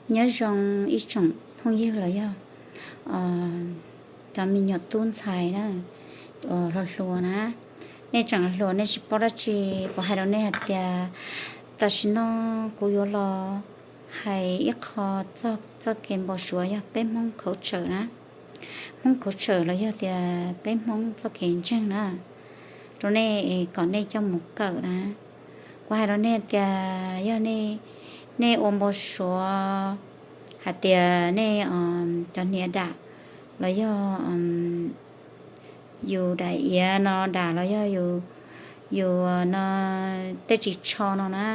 Nyob zoo ib tsoom phooj ywg los yog cov me nyuam tub ntxhais na, hluas hluas na, nej tseem hluas nej tsis paub dab tsi, kuv hais rau nej hais tias tam sim no kuv yuav los hais ib qho txog txoj kev npau suav yog peb Hmoob khauv tsawm na. Hmoob khauv tsawm los yog tias peb Hmoob txoj kev ntseeg na, rau nej kom nej coj mus kawm na. Kuv hais rau nej tias yog nej ua npau suav hais tias nej cov hniav dam los yog yus daim iav no dam los yog yus no tej ris tsho no na,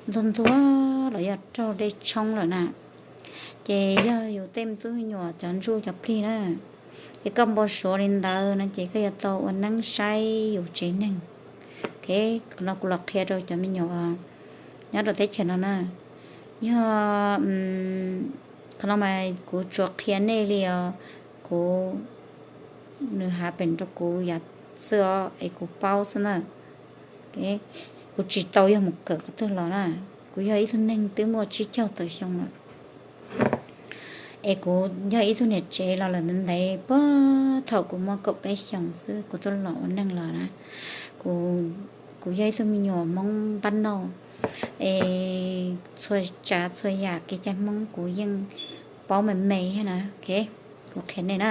ntuag ntuag los yog raug dej tshoob lawm na, ces yog yus tej me tub me nyuam cov ntsuj cov plig na, ces koj npau suav li ntawd no ces koj yuav tau ua neeb saib yus tsev neeg. Qhov no kuv los qhia rau cov me nyuam nyob rau teb chaws no na. Yog qhov no mas kuv tsuas qhia nej li os, kuv, nws happen rau kuv yav xwb os es kuv paub xwb na. Kuv tsis tau yog mus kawm qhov twg los na, kuv yog ib tug neeg twb muaj tsib caug tawm xyoo lawm. Es kuv yog ib tug niam tsev los lawm ntev ntev puag thaum kuv muaj kaum peb xyoos xwb kuv twb los ua neej los na. Kuv yog ib tug me nyuam Hmoob npab nauj, es txhua tsav txhua yam kev cai Hmoob kuv yeej paub me me thiab na. Kuv qhia nej na,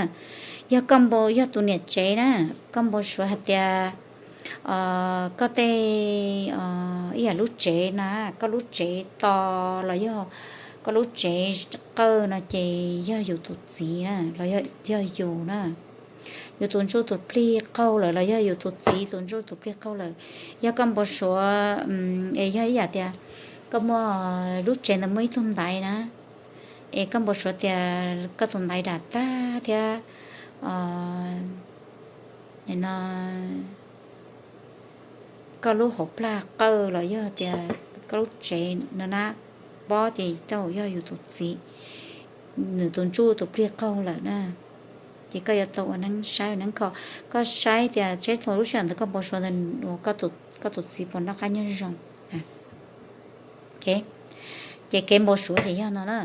yog koj npau, yog tus niam tsev na, koj npau suav hais tias koj tej ib yam lub tsev na, koj lub tsev to los yog koj lub tsev qawj no ces yog yus tus txiv na los yog yus na. Yus tus ntsuj tus plig qaug lawm los yog yus tus txiv tus ntsuj tus plig qaug lawm. Yog koj npau suav es yog ib yam tias koj muaj, lub tsev ntawd muaj ib tug ntaiv na, es koj npau suav tias koj tus ntaiv dam tag thiab no koj lub hauv plag qawj los yog tias koj lub tsev no na, pob ces tau yog yus tus txiv, nws tus ntsuj tus plig qaug lawm na. Ces koj yuav tau ua neeb saib ua neeb kho, koj saib tias tsheb thaum lub sij hawm ntawd koj npau suav ntawd uas koj tus txiv puas noj qab nyob zoo. Ces kev npau suav ces yog no na.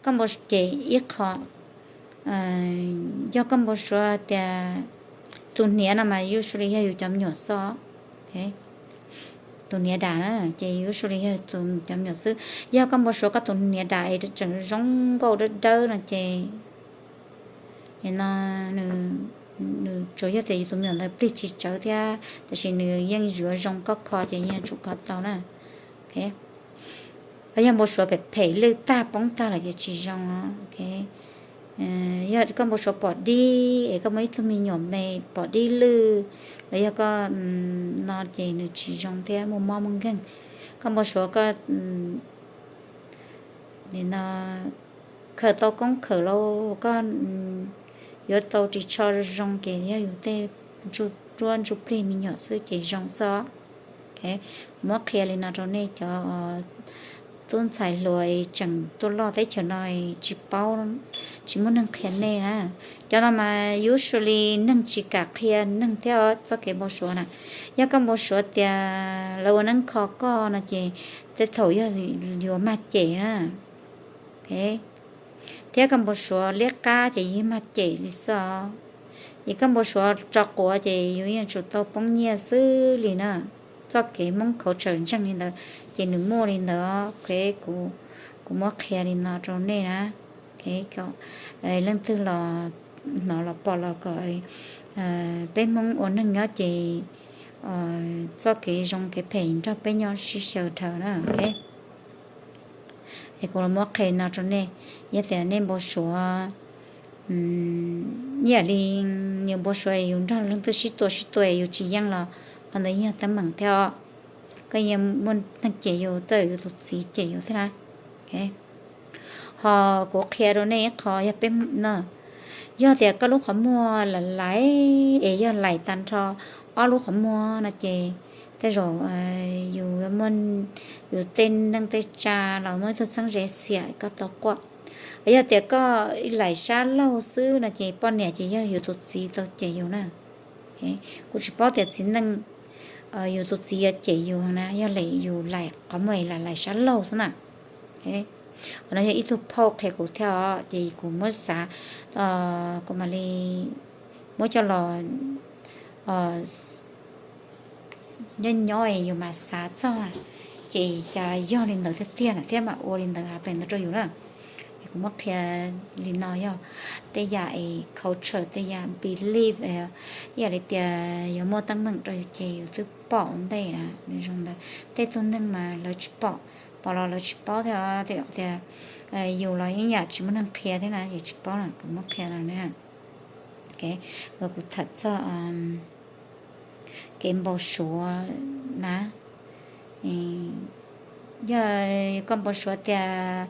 Koj npau ces ib qho, yog koj npau suav tias tus hniav no mas usually yog yus cov me nyuam xwb. Tus hniav dam na ces usually yog tus cov me nyuam xwb. Yog koj npau suav koj tus hniav dam es tseem zoo nkauj dawb dawb no ces no nws tsuas yog tias yus tus me nyuam ntawd plig tsis tsawv thiab tab sis nws yeej yuav zoo koj kho ces yeej tsum kho tau na. Yog npau suav phem phem lwj tag poob tag lawm ces tsis zoo. Yog koj npau suav pom dib es koj muaj ib tug me nyuam me pom dib lwj los yog koj no ces nws tsis zoo thiab muaj mob muaj nkeeg. Koj npau suav koj no khaws tau koob khaws lauj, koj yuav tau ris tsho zoo ces yog yus tej ntsuj duab ntsuj plig me nyuam xwb ces zoo xwb. Muab qhia li no rau nej cov tub ntxhais hluas tseem tuaj loj teb chaws no tsis paub, tsis muaj neeg qhia nej na. Cov no mas usually neeg tsis kam qhia neeg thiab txoj kev npau suav na. Yog koj npau suav tias lawv ua neeb kho koj no ces tej thaum yog yuav mag cem na. Thiab koj npau suav liab qab ces yus mag cem li xwb os. Ces koj npau suav tso quav ces yus yeej tsum tau poob nyiaj xwb li na. Txoj kev Hmoob khauv tsawm ntseeg li ntawd ces nws muaj li ntawd. Kuv muab qhia li no rau nej na. Leej twg los hnov los pom los kom peb Hmoob ua neeg nyob ces txoj kev zoo kev phem nrog peb nyob sib xyaw dhawv na. Es kuv los muab qhia no rau nej, yog tias nej npau suav ib yam li yus npau suav yus nrog leej twg sib tua sib tua yus tsis yeej los qhov ntawd yog teeb meem thiab os. Koj yeej muaj neeg cem yus, tej zaum yus tus txiv cem yus thiab na. Ho kuv qhia rau nej ib qho yog peb no, yog tias koj lub qhov muag lais lais es yog lais tag nrho ob lub qhov muag no ces tej zaum yus, yus tej neej tej tsa los muaj ib tug txheeb ze xiam koj tau quaj. Yog tias koj lais sab laug xwb no ces poj niam ces yog yus tus txiv tau cem yus na. Kuv tsis paub tias txiv neej, yus tus txiv yuav cem yus na, yog lais yus lais qhov muag lais lais sab laug xwb na. Qhov no yog ib tug phauj qhia kuv thiab os, ces kuv muab xav, kuv mam li muab coj los nyob nyob yus mam xav txog, ces cas yog li ntawd tiag tiag na thiab mam ua li ntawd happen ntawd rau yus na. Es kuv muab qhia li no yog tej yam es culture, tej yam belief, ib yam li tias yuav muaj teeb meem rau yus ces yus twb pom ua ntej na, nws zoo ntawd. Tej tug neeg mas lawv tsis pom, pom los lawv tsis paub thiab, tias yus los yeej yam tsis muaj neeg qhia thiab na, ces tsis paub na, kuv muab qhia no. Kuv tham txog kev npau suav na. Yog koj npau suav tias,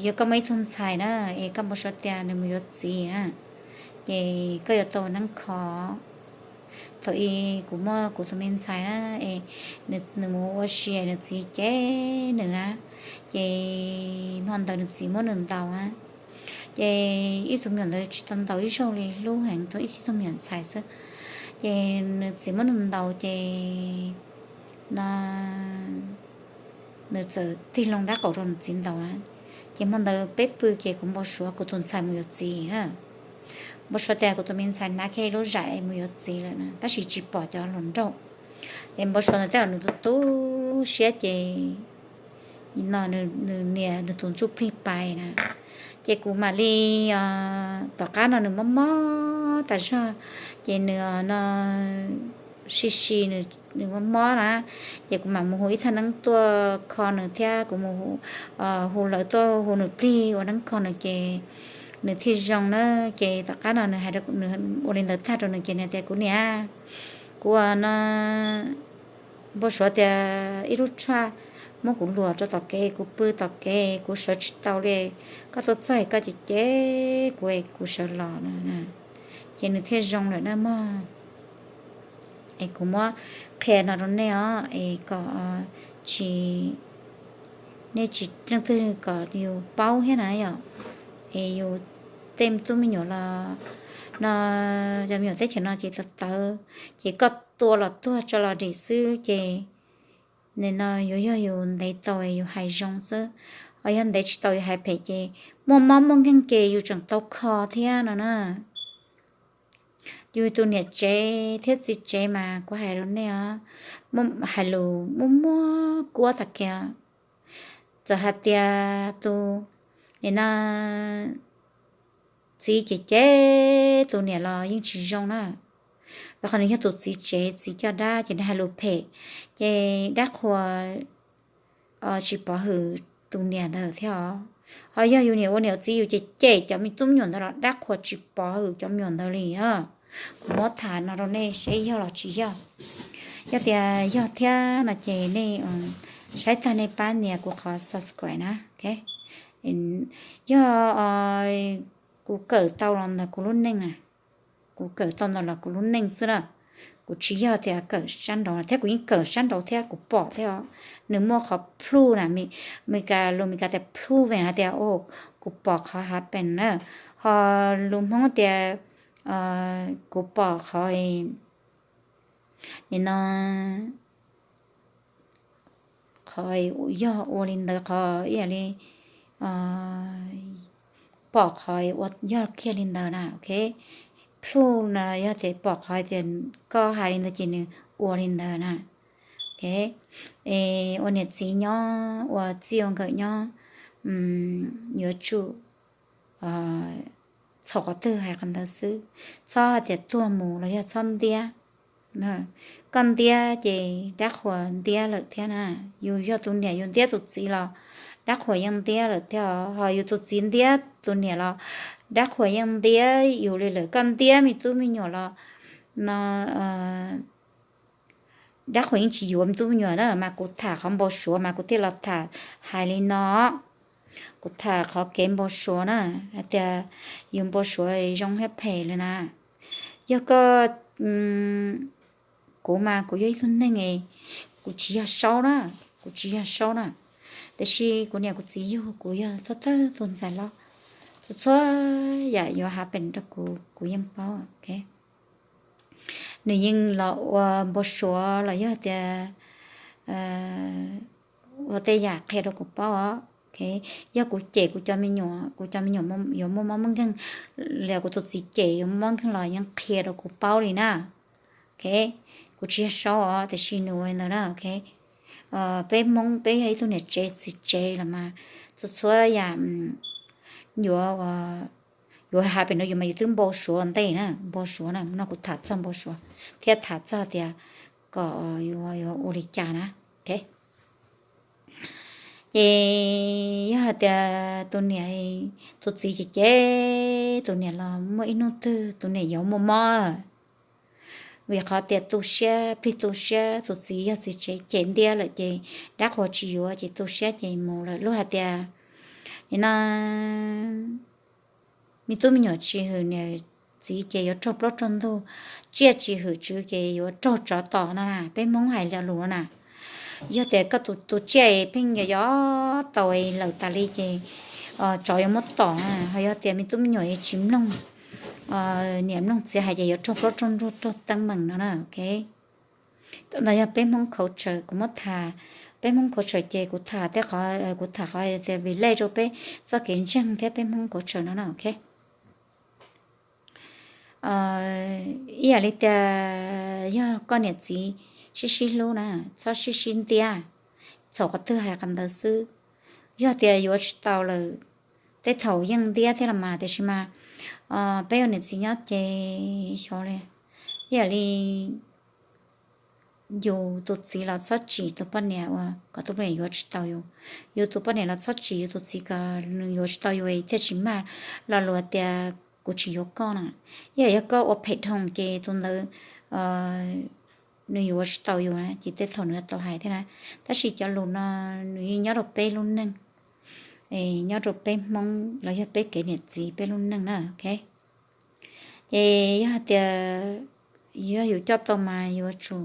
yog koj muaj ib tug ntxhais na, es koj npau suav tias nws mus yuav txiv na, ces koj yuav tau ua neeb kho. Thaum ub kuv muaj kuv tus me ntxhais na, es nws mus ua si nws txiv cem nws na, ces hmo ntawd nws txiv muab nws ntaus na. Ces ib tug me nyuam ntawd tsis tau ntaus ib zaug li, hlub heev, ib tug me nyuam ntxhais xwb. Ces nws txiv muab nws ntaus ces no nws txawm tig loo dab qaum rau nws txiv ntaus na. Ces hmo ntawd peb pw ces kuv npau suav kuv tus ntxhais mus yuav txiv na. Npau suav tias kuv tus me ntxhais hnav kiag lub zam es mus yuav txiv lawm na, tab sis tsis pom cov hluas nraug. Es npau suav ntawd tej zaum nws tu tu siab ces no nws niam nws tus ntsuj plig pais na. Ces kuv mam li, tom qab no nws mob mob tas zog, ces nws no si si nws mob mob na, ces kuv mam mus hu ib thaj neeb tuaj kho nws thiab kuv mus hu lawv tuaj hu nws plig ua neeb kho nws ces nws thiaj zoo na. Ces tom qab no nws hais, ua li ntawd tag rau nws ces nws tias kuv niam, kuv no npau suav tias ib lub tshaj muab kuv luam rau tom kev, kuv pw tom kev kuv sawv tsis tau li, koj tuaj txog koj cem cem kuv, kuv sawv los no. Ces nws thiaj zoo lawm na mog. Es kuv muab qhia no rau nej os, es kom tsis, nej tsis, leej twg kom yus paub thiab na yom. Es yus tej tub me nyuam los no, cov me nyuam teb chaws no ces tawv tawv, ces koj tua los tuag tso los dim xwb ces nim no yuav yog yus ntev tau yus hais zoo xwb, ho yog ntev tsis tau yus hais phem ces muaj mob muaj nkeeg ces yus tseem tau kho thiab no na. Yus tus niam tsev thiab txiv tsev mas kuv hais rau nej os, hais lus muaj muaj kuab tag kiag. Txawm hais tias tus nim no txiv cem cem tus niam los yeej tsis zoo na. Rau qhov nws yog tus txiv tsev txiv coj dab ces nws hais lus phem, ces dab qhuas tsis pov hwm tus niam ntawd thiab os. Ho yog yus niam ua niam ua txiv yus cem cem cov me tub me nyuam ntawd los dab qhuas tsis pov hwm cov me nyuam ntawd li na. Kuv muab tham no rau nej seb yog los tsis yog. Yog tias yog thiab no ces nej saib tag nej pab nias kuv qhov subscribe na. Yog kuv kawm tau los ntawm kuv lub neej na, kuv kawm tau ntawm los kuv lub neej xwb na. Kuv tsis yog tias kawm sab nraud thiab, kuv yeej kawm sab nraud thiab kuv pom thiab os. Nws muaj qhov plhu na, Meskas lus Meskas tias plhu ve hais tias kuv pom qhov happen na, ho lus Hmoob tias kuv pom qhov nim no qhov yog ua li ntawd, qhov ib yam li pom qhov ua yog kiag li ntawd na, ok. Plhu no yog tias pom qhov tias koj hais li ntawd ces nws ua li ntawd na, ok. Es ua niam txiv nyob, ua txij ua nkawm nyob, yuav tsum txhaum qhov twg hais qhov ntawd xwb, txhob hais tias tuag mus los yog txhob ntiab. Koj ntiab ces dab qhuas ntiab lawm thiab na. Yus yog tus niam yus ntiab tus txiv los dab qhuas yeej ntiab lawm thiab os. Ho yus tus txiv ntiab tus niam los dab qhuas yeej ntiab yus li lawm. Koj ntiab me tub me nyuam los no dab qhuas yeej tsis yuav me tub me nyuam na. Mas kuv tham qhov npau suav mas kuv thiaj los tham hais li no. Kuv tham qhov kev npau suav na, hais tias yus npau suav zoo thiab phem li na. Yog koj, kuv mas kuv yog ib tug neeg, kuv tsis yog saub na, kuv tsis yog saub na, tiam sis kuv niam kuv txiv yug kuv yog thawj thawj tus ntxhais hlob. Txhua txhua yam yuav happen rau kuv, kuv yeej paub. Nws yeej los ua npau suav los yog tias ua tej yam qhia rau kuv paub os. Yog kuv cem kuv cov me nyuam, kuv cov me nyuam yuav muaj mob muaj nkeeg, los kuv tus txiv cem yuav muaj mob nkeeg los yeej qhia rau kuv paub li na. Kuv tsis yog saub os, tiam sis nws ua li ntawd na. Peb Hmoob peb yog ib tug niam tsev txiv tsev los mas txhua txhua yam yuav, yuav hais pem no yus mas yus twb npau suav ntej na, npau suav na, no kuv tham txog npau suav thiab tham txog tias kom yuav, yuav ua li cas na. Ces yog hais tias tus niam, tus txiv ces cem tus niam los muaj ib hnub twg tus niam yuav muaj mob, vim qhov tias tu siab, plig tu siab, tus txiv yog txiv tsev cem ntiab lawm ces dab qhuas tsis yuav ces tu siab ces mus lawm. Luag hais tias nim no me tub me nyuam tsis hwm niam txiv ces yuav raug plaub raug ntug, tsiaj tsis hwm tswv ces yuav raug tsov tom no na, peb Hmoob hais lo lus no na. Yog tias koj tus tsiaj pheej yog yog tau lawm tas li ces tsov yuav muab tom na. Ho yog tias me tub me nyuam tsis mloog niam mloog txiv hais ces yuav raug plaub raug ntug raug teeb meem no na. No yog peb Hmoob khauv tshawm kuv muab tham, peb Hmoob khauv tshawm ces kuv tham thiab qhov, kuv tham qhov tias vim lej rau peb txoj kev ntseeg thiab peb Hmoob khauv tshawm no na. Ib yam li tias yog koj niam txiv sib sib hlub na, txhob sib sib ntiab, txhaum qhov twg hais qhov ntawd xwb. Yog tias yuav tsis tau lawm, tej thaum yeej ntiab thiab los mas, tiam sis mas peb ua niam txiv nyob ces xyov li, ib yam li yus tus txiv los txhob tsim tus poj niam uas kom tus poj niam yuav tsis tau yus, yus tus poj niam los txhob tsim yus tus txiv kom nws yuav tsis tau yus thiaj tsis mag lo lus tias kuv tsis yuav koj na. Ib yam yog koj ua phem dhau ces tus ntawd nws yuav tsis tau yus na ces tej thaum nws yuav tau hais thiab na. Tab sis cov lus no nws yeej nyob rau peb lub neej, nyob rau peb Hmoob los yog peb kev niam txiv peb lub neej na. Ces yog hais tias yog yus coj tau mas yuav tsum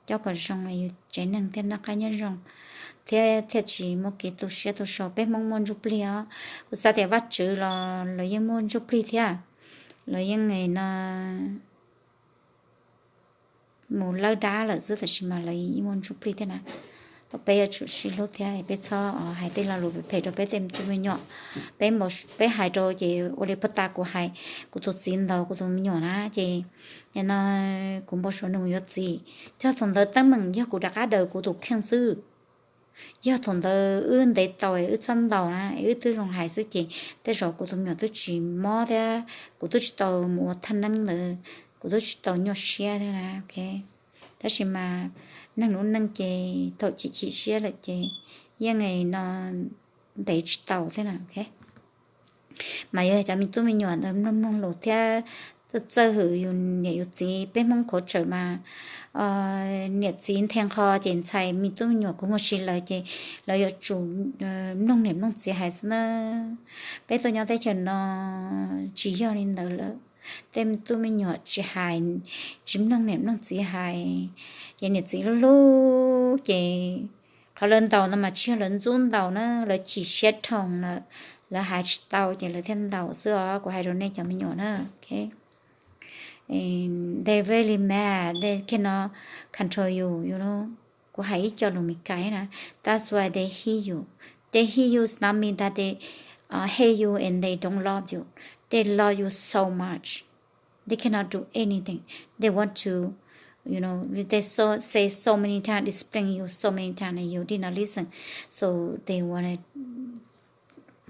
coj kom zoo, yus tsev neeg thiaj noj qab nyob zoo thiab thiaj tsis muaj kev tu siab tu so. Peb Hmoob muaj ntsuj plig os, kuv xav tias Vajtswv los lawv yeej muaj ntsuj plig thiab, lawv yeej no mus lawb dab lawm xwb, tab sis mas lawv yeej muaj ntsuj plig thiab na. Tau peb yuav tsum sib hlub thiab peb txhob hais tej lo lus phem phem rau peb tej me tub me nyuam. Peb, peb hais rau ces ua li puag ta kuv hais, kuv tus txiv ntaus kuv tus me nyuam na ces no kuv npau suav nws mus yuav txiv, yog thaum ntawd teeb meem yog kuv rov qab daws kuv tus kheej xwb. Yog thaum ntawd wb ntev tau wb txhob ntaus na, wb twb zoo hais xwb ces tej zaum kuv tus me nyuam twb tsis mob thiab kuv twb tsis tau mus ua thaj neeb ntawd, kuv twb tsis tau nyuaj siab thiab na. Tab sis mas neeg lub neej ces thaum chim chim siab lawm ces yeej no ntev tsis tau thiab na. Mas yog cov me tub me nyuam ntawd mloog mloog lus thiab txawj txawj hwm yus niam yus txiv, peb Hmoob khauv tshawm mas niam txiv nthe nqho ces ntxhais me tub me nyuam kuj muaj si lawm ces lawv yuav tsum mloog niam mloog txiv hais xwb na. Peb tuaj nyob teb chaws no tsis yog li ntawd lawm. Tej tub me nyuam tsis hais, tsis mloog niam mloog txiv hais, ces niam txiv hlub hlub ces qhov lawv ntaus no mas tsis yog lawv ntxub ntaus na, lawv chim siab dhau lawm, lawv hais tsis tau ces lawv thiaj ntaus xwb os. Kuv hais rau nej cov me nyuam na, they very mad, they cannot control you, you know. Kuv hais ib co lus Meskas na, that's why they hit you. They hit you is not mean that they hate you and they don't love you. They love you so much. They cannot do anything. They want to, you know, they so say so many times, explain you so many times, and you did not listen. So they wanna,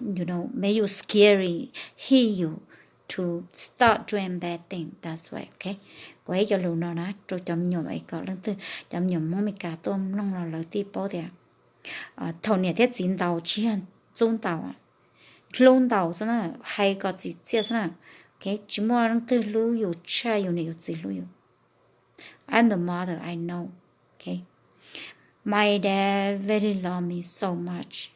you know, make you scary, hit you to start doing bad thing. That's why, okay? Kuv hais cov lus no na rau cov me nyuam es kom leej twg cov me nyuam Hmoob Meskas tuaj mloog los lawv thiaj paub tias thaum niam thiab txiv ntaus tsis yog ntxub ntaus, hlub ntaus xwb na, hais kom txim txiaj xwb na. Okay? Tsis muaj leej twg hlub yus tshaj yus niam yus txiv hlub yus. I'm the mother, I know. Okay? My dad really love me so much.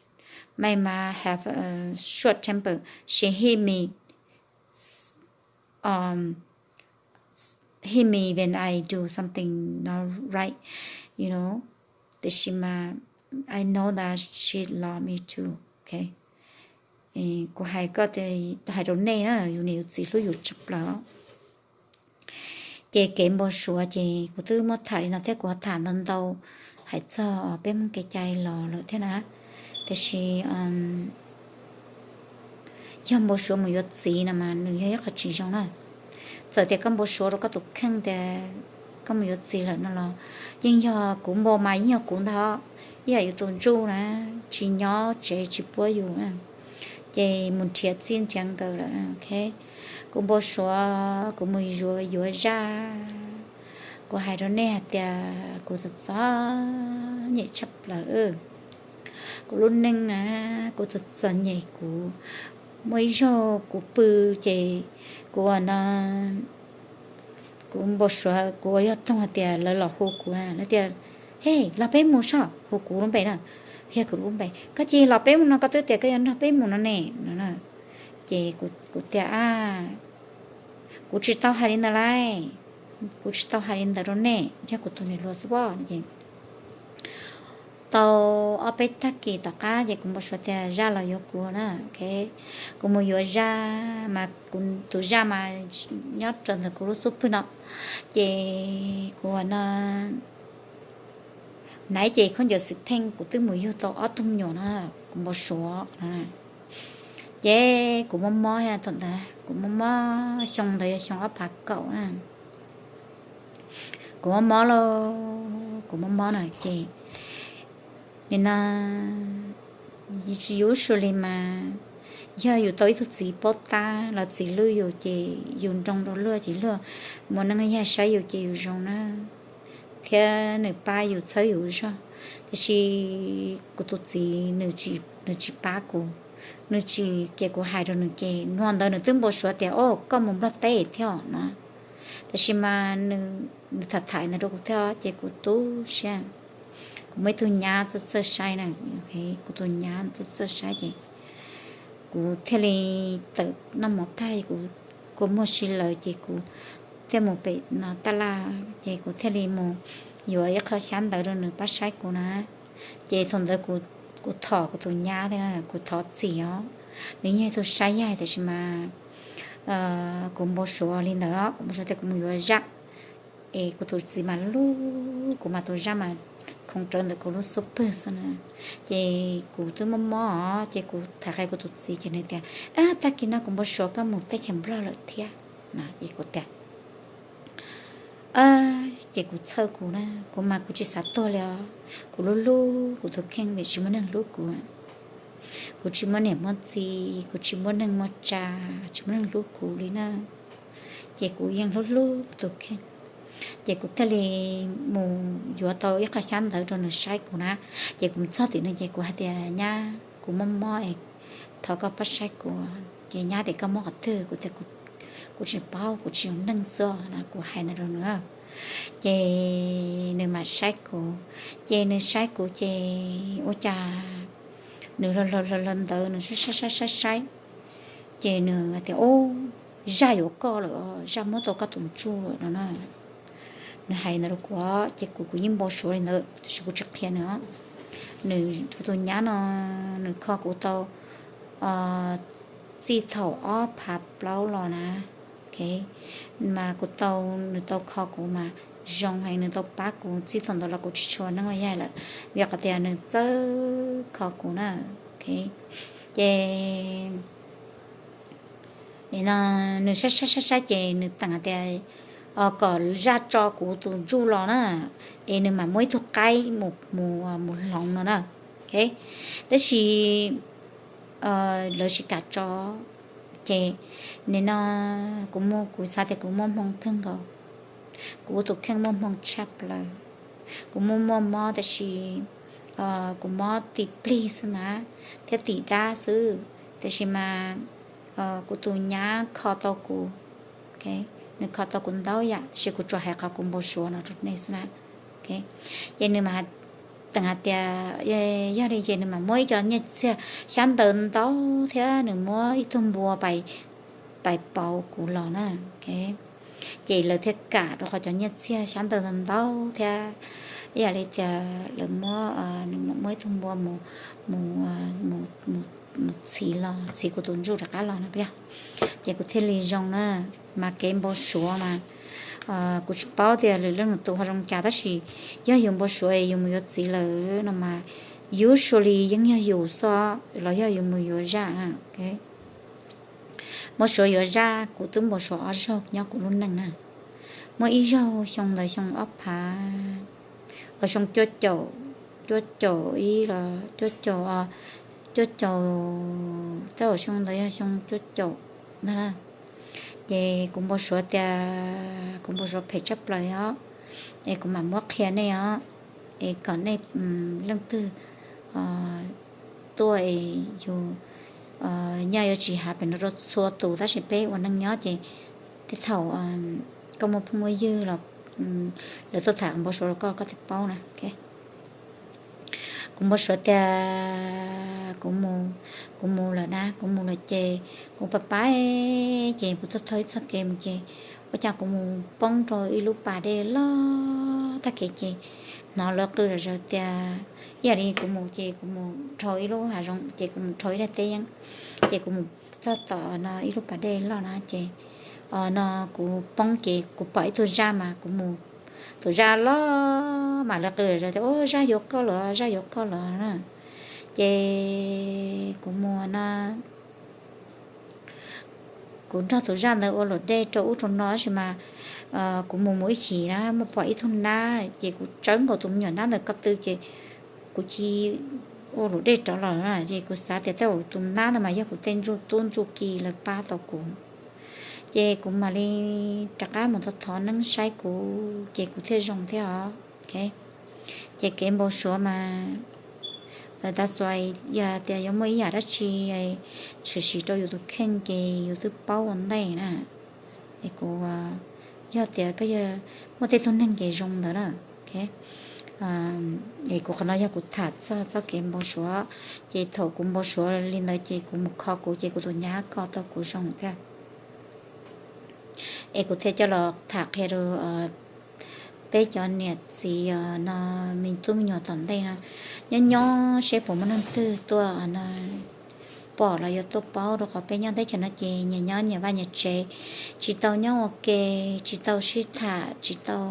My mom have a short temper. She hit me, um, hit me when I do something not right, you know. Tiam sis mas I know that she love me too. Okay? Kuv hais koj, hais rau nej na, yus niam yus txiv hlub yus tshaj plaws. Ces kev npau suav ces kuv twb muab tham li no thiab, kuv ho tham ntau ntau hais txog peb Hmoob kev cai los lawm thiab na. Tiam sis yog npau suav mus yuav txiv no mas nws yog ib qho tsis zoo na. Txawm tias koj npau suav rau koj tus kheej tias koj mus yuav txiv lawm no los yeej yog kuv npau mas yeej yog kuv ntag. Ib yam yus tus ntsuj na, tsis nyob tsev tsis puab yus na, ces mus nrhiav txij nrhiav nkawm lawm. Kuv npau suav kuv mus yuav yuav zaj, kuv hais rau nej hais tias kuv txom txom nyem tshaj plaws. Kuv lub neej na, kuv txom txom nyem, kuv muaj ib zaug kuv pw ces kuv no, kuv npau suav kuv yog toog hais tias lawv los hu kuv na, lawv tias, He, los peb mus soj, hu kuv lub npe na, yog kuv lub npe, Koj cia li los peb mus no, koj twb tias koj yuav nrog peb mus no ne, no. Ces kuv tias, A, kuv tsis tau hais li ntawd lauj, kuv tsis tau hais li ntawd rau nej, yog kuv tus niam hluas xwb pob. Tau ob peb tag kis tom qab ces kuv npau suav tias zaj los yuav kuv na. Kuv mus yuav zaj mas kuv tus zaj mas nyob raws ntawm kuv lub xub pwg no. Ces kuv no, naiv ces khaub ncaws xwm pheej kuv twb mus yug tau ob tug me nyuam no, kuv npau suav no. Ces kuv mob mob thaum ntawd, kuv mob mob xyoo ntawd yog xyoo ob phav kaum na. Kuv mob mob lauj, kuv mob mob na ces nim no yus tsis yus sua li mas, yog yus tau ib tug txiv paub tab los txiv hlub yus ces yus nroo rau luag ces luag muaj neej yag saib yus ces yus zoo na, thiab nws pab yus txhawb yus zog. Tiam sis kuv tus txiv nws tsis pab kuv, nws tsis, ces kuv hais rau nws ces nua ntawd nws twb npau suav tias, O, koj mus Nplog teb thiab no. Tiam sis mas nws tham tham ntawd rau kuv thiab ces kuv tu siab. Kuv muaj ib tug nyab txawj txawj saib na, kuv tus nyab txawj txawj saib ces kuv thiaj li tawm noj mov tag, kuv kua muag si lawm ces kuv thiaj mus pem no taj laj ces kuv thiaj li mus yuav ib qho xyab ntawv rau nws pab saib kuv na. Ces thaum ntawd kuv thov kuv tus nyab thiab, kuv thov txim os, nws yog ib tug saib yaig tiam sis mas kuv npau suav li ntawd, kuv npau suav tias kuv mus yuav zaj es kuv tus txiv mas hlub kuv mas tus zaj mas khoov rawv ntawm kuv lub xub pwg xwb na. Ces kuv twb mob mob os, ces kuv tham qhia kuv tus txiv ces nws tias, Ab, tag kis no kuv npau suav koj mus teb chaws Nplog lawm thiab no. Ces kuv tias, Ces kuv txhawj kuv na, kuv mas kuv tsis xav tuag li os. Kuv hlub hlub kuv tus kheej vim tsis muaj neeg hlub kuv. Kuv tsis muaj niam muaj txiv, kuv tsis muaj neeg muaj tsa, tsis muaj neeg hlub kuv li na. Ces kuv yeej hlub hlub kuv tus kheej. Ces kuv thiaj li mus yuav tau ib qho xyab ntawv rau nws saib kuv na. Ces kuv txog tim no ces kuv hais tias, Nyab, kuv mob mob es thov koj pab saib kuv. Ces nyab tias, Koj mob qhov twg? Kuv tias, Kuv tsis paub, kuv tsis zoo neej xwb no, kuv hais ntawd rau nws. Ces nws mam saib kuv, ces nws saib kuv ces ua cas nws hla hla ntawd nws saib saib saib saib, ces nws tias, Ub, zaj yuav koj lawm, zaj muab tau koj tus ntsuj lawm no na. Nws hais ntawd rau kuv, ces kuv kuv yeej npau suav li ntawd tab sis kuv tsis qhia nws. Nws, kuv tus nyab no, nws kho kuv tau txij thaum ob phav plaub los na. Mas kuv tau, nws tau kho kuv mas zoo heev, nws tau pab kuv txij thaum ntawd los kuv tsis tshua neej ua yaig lawm, vim qhov tias nws txawj kho kuv na. Ces nim no nws saib saib saib saib ces nws teem hais tias kom zaj tso kuv tus ntsuj los na, es nws mam muab ib tug qaib mus hloov no na. Tab sis lawv tsis kam tso. Ces nim no kuv, kuv xav tias kuv muaj hmoo kawg nkaus, kuv tus kheej muaj hmoo tshaj plaws. Kuv muaj muaj mob tab sis kuv mob tim plig xwb na, thiab tim dab xwb, tab sis mas kuv tus nyab kho tau kuv, nws kho tau kuv ntau yam tab sis kuv tsuas hais qhov kuv npau suav no rau nej xwb na. Ces nws mas teem hais tias yog li ces nws mam muab ib co nyiaj txiag xyab ntawv ntau thiab nws muab ib tug npua pais pauv kuv los na. Ces lawv thiaj kam rau qhov cov nyiaj txiag xyab ntawv ntau ntau thiab ib yam li tias lawv muab, nws muab ib tug npua mus, mus txhiv los, txhiv kuv tus ntsuj rov qab los no. Ces kuv thiaj li zoo na, mas kev npau suav mas kuv tsis paub tias lwm leej lwm tus ho zoo cas tab sis yog yus npau suav es yus mus yuav txiv lawm no mas usually yeej yog yus xwb los yog yus mus yuav zaj na. Npau suav yuav zaj kuv twb npau suav ob zaug nyob kuv lub neej na. Muaj ib zaug xyoo ntawd xyoo ob phav, xyoo cuaj caum, cuaj caum ib los cuaj caum, cuaj caum, tej zaum xyoo ntawd yog xyoo cuaj caum ntag. Ces kuv npau suav tias, kuv npau suav phem tshaj plaws os, es kuv mam muab qhia nej os, es kom nej, leej twg tuaj es yus, nyaj yuav tsis happen no rau txhua tus, tab sis peb ua neej nyob ces tej thaum koj muaj phooj muaj ywg los lawv tuaj tham npau suav rau koj, koj thiaj paub na. Kuv npau suav tias kuv mus, kuv mus lawm na, kuv mus lawm ces kuv pab pab ces kuv tuaj taug ib txoj kev mus ces ua cas kuv mus poob rau ib lub pas dej loj tag kev ces hnov lawv qw zom zaws tias, ib yam li kuv mus ces kuv mus dhau ib lub hav zoov ces kuv mus dhau ib daim teb yeeb, ces kuv mus txog tom no ib lub pas dej loj na ces no kuv poob ces kuv pom ib tug zaj mas kuv mus, tus zaj loj mas lawv qw zom zaws tias, ub, zaj yuav koj lawm, zaj yuav koj lawm na. Ces kuv mus no, kuv nrog tus zaj ntawd ua luam dej rau ub rau no tab sis mas kuv mus mus ib chim na muaj pom ib tug nab ces kuv tsawb nkaus tus me nyuam nab ntawd ko tw ces kuv cia ua luam dej rov los na. Ces kuv xav tias tej zaum tus nab ntawd mas yog kuv tej ntsuj tub ntsuj ki lawv pab tau kuv. Ces kuv mam li rov qab mus thov thov neeb saib kuv ces kuv thiaj zoo thiab os. Ces kev npau suav mas, tav xua, yog tias yuav muaj ib yam dab tsi tshwm sim rau yus tus kheej ces yus twb paub ua ntej na. Es kuv, yog tias koj yog muaj tej tug neeg ces zoo ntawd na. Es kuv qhov no yog kuv tham txog txoj kev npau suav, ces thaum kuv npau suav li ntawd ces kuv mus kho kuv ces kuv tus nyab ko tau kuv zoo thiab. Es kuv thiaj coj los tham qhia rau peb cov niam txiv no, me tub me nyuam tom ntej no, nyob nyob seb puas muaj neeg twg tuaj no pom los yog tuaj paub, rau qhov peb nyob teb chaws no ces nyias nyob nyias vaj nyias tsev, tsis tau nyob ua ke, tsis tau sib tham, tsis tau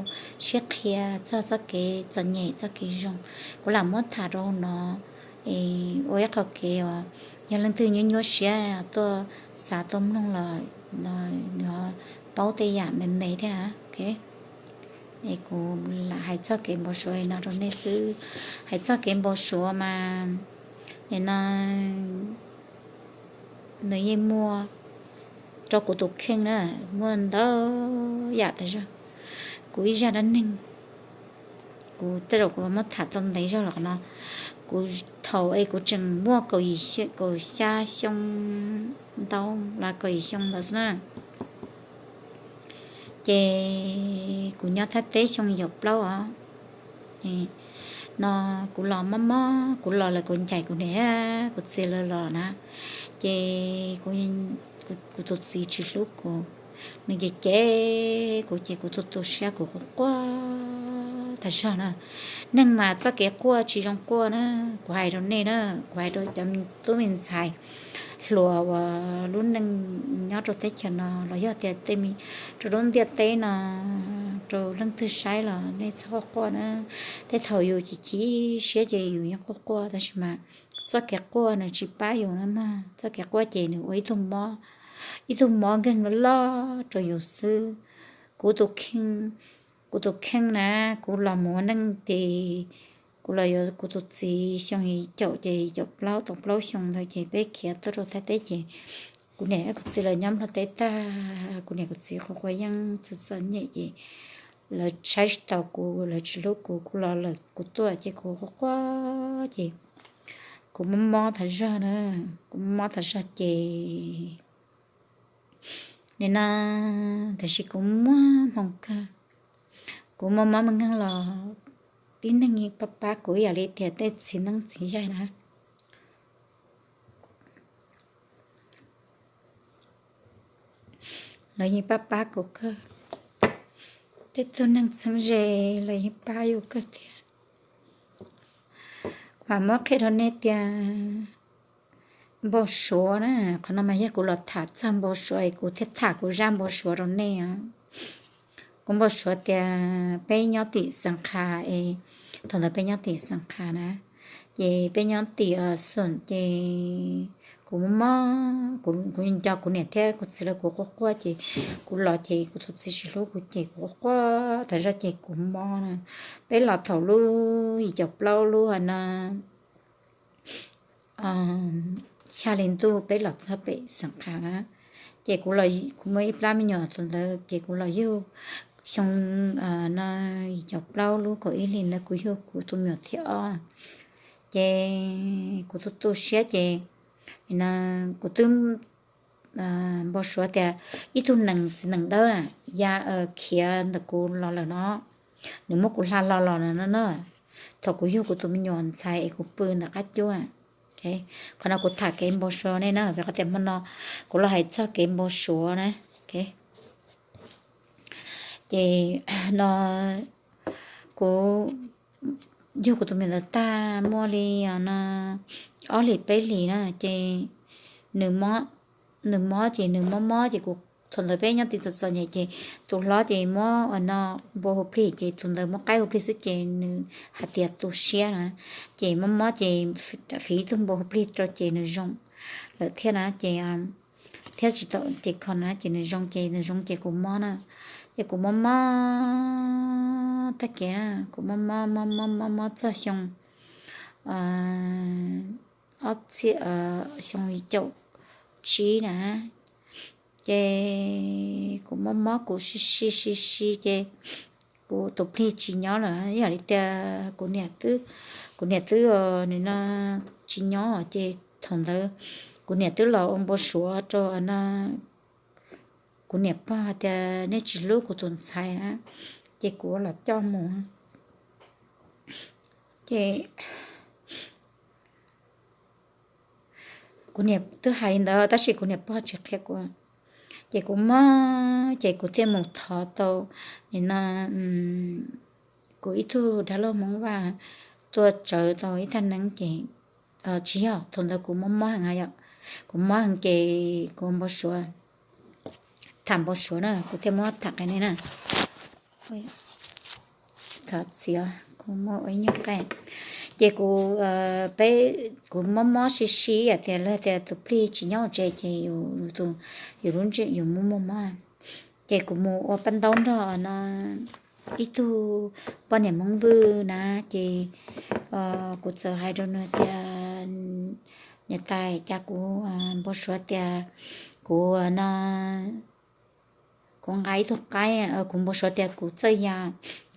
sib qhia txog txoj kev txom nyem txoj kev zoo. Kuv lam muab tham rau no ua ib qho kev uas yog leej twg nyuaj nyuaj siab tuaj xav tuaj mloog los nws paub tej yam me me thiab na. Es kuv lam hais txog kev npau suav no rau nej xwb. Hais txog kev npau suav mas, no nws yeej muaj rau kuv tus kheej na, muaj ntau yam tas zog. Kuv ib zaj dab neeg, kuv tej zaum kuv muab tham tau ntev zog los qhov no, kuv, thaum es kuv tseem muaj kaum xya xyoo ntau los kaum yim xyoo ntawd xwb na. Ces kuv nyob Thaib teb xyoo yim caum plaub os. No kuv los mob mob, kuv los lawm kuv ncaim kuv niam kuv txiv lawv los na. Ces kuv tus txiv tsis hlub kuv, nws cem cem kuv ces kuv tu tu siab kuv quaj quaj tas zog na. Neeg mas txoj kev quaj tsis zoo quaj na. Kuv hais rau nej na, kuv hais rau cov tub me ntxhais hluas uas lub neej nyob rau teb chaws no los yog tias tej me rau lub ntiaj teb no, rau leej twg saib los nej txhob quaj quaj na. Tej thaum yus chim chim siab ces yus yeej quaj quaj tab sis mas txoj kev quaj nws tsis pab yus na mog. Txoj kev quaj ces nws ua ib tug mob, ib tug mob nkeeg loj loj rau yus xwb. Kuv tus kheej, kuv tus kheej na, kuv los mus ua neej ces kuv los yuav kuv tus txiv xyoo yim caum ces yim caum plaub tau plaub xyoo ntawd ces peb khiav tuaj rau Thaib teb ces kuv niam kuv txiv lawv nyob Nplog teb tag, kuv niam kuv txiv quav quav yeeb txom txom nyem ces lawv saib tsis taus kuv, lawv tsis hlub kuv, kuv los lawm kuv tuaj ces kuv quaj quaj ces kuv mob mob tas zog na, kuv mob mob tas zog ces nim no, tiam sis kuv muaj hmoo kawg, kuv mob mob nkeeg los tib neeg yeej pab pab kuv ib yam li tias tej txiv neeb txiv yaig na. Lawv yeej pab pab kuv kawg, tej tug neeg txheeb ze los yeej pab yus kawg thiab. Kuv mam muab qhia rau nej tias npau suav na, qhov no mas yog kuv los tham txog npau suav es kuv thiaj tham kuv zaj npau suav rau nej os. Kuv npau suav tias peb nyob tim Xeev Kha es, thaum ntawd peb nyob tim Xeev Kha na, Ces peb nyob tim Xoom ces kuv mob mob, kuv nco kuv niam thiab kuv txiv lawv kuv quaj quaj ces kuv los ces kuv tus txiv tsis hlub kuv ces kuv quaj quaj tas zog ces kuv mob na. Peb los thaum lub yim caum plaub lub no xya hli ntuj peb los txog pem Xeev Khav na. Ces kuv muaj ib plab me nyuam thaum ntawd ces kuv los yug xyoo no yim caum plaub lub kaum ib hli ntawd kuv yug kuv tus me nyuam thib ob. Ces kuv tu tu siab ces kuv twb npau suav tias ib tug nees txiv nees dawb ya khiav ntawm kuv los lawm no, nws muab kuv hla hlo los no na. Thaum kuv yug kuv tus me nyuam ntxhais es kuv pw ntawm qab cub. Qhov no kuv tham kev npau suav nej na, vim qhov tias hmo no kuv los hais txog kev npau suav na. Ces no kuv yug kuv tus me nyuam ntawd tag muaj li no ob hlis peb hlis na ces nws mob ces nws mob mob ces kuv, thaum ntawd peb nyob tim txom txom nyem ces tus hlob ces muab no npua hu plig ces tus ntawd muab qaib hu plig xwb ces nws hais tias tu siab na. Ces mob mob ces fiv ib tug npua hu plig rau ces nws zoo lawm thiab na ces thiab tsis tau ces kho na ces nws zoo ces nws zoo ces kuv mob na. Ces kuv mob mob tag kev na, kuv mob mob mob mob mob mob txog xyoo ob txhiab xyoo caum tsib na. Ces kuv mob mob kuv si si si si ces kuv tus plig tsis nyob lawm, yam li tias kuv niam twb, kuv niam twb nim no tsis nyob ces thaum ntawd kuv niam twb los ua npau suav rau no kuv niam pog hais tias nej tsis hlub kuv tus ntxhais na, ces kuv los coj mus ces kuv niam twb hais li ntawd tab sis kuv niam pog tsis qhia kuv. Ces kuv mob ces kuv thiaj mus thov tau nim no kuv ib tug dab laug Hmoob Vaj tuaj tsawv tau ib thaj neeb ces tsis yog, thaum ntawd kuv mob mob heev yom, kuv mob heev ces kuv npau suav, tham npau suav na kuv thiaj muab tham qhia nej na. Thov txim, kuv muaj ua ib nyuag qe. Ces kuv, peb, kuv mob mob sib sib hais tias luag tias tus plig tsis nyob hauv tsev ces yus, yus muaj muaj mob. Ces kuv mus ua paj ntaub nrog no ib tug poj niam Hmoob Vwj na, ces kuv txawm hais rau nws tias niam tais, cas kuv npau suav tias kuv no kuv nqa ib tug qaib, kuv npau suav tias kuv txawj ya,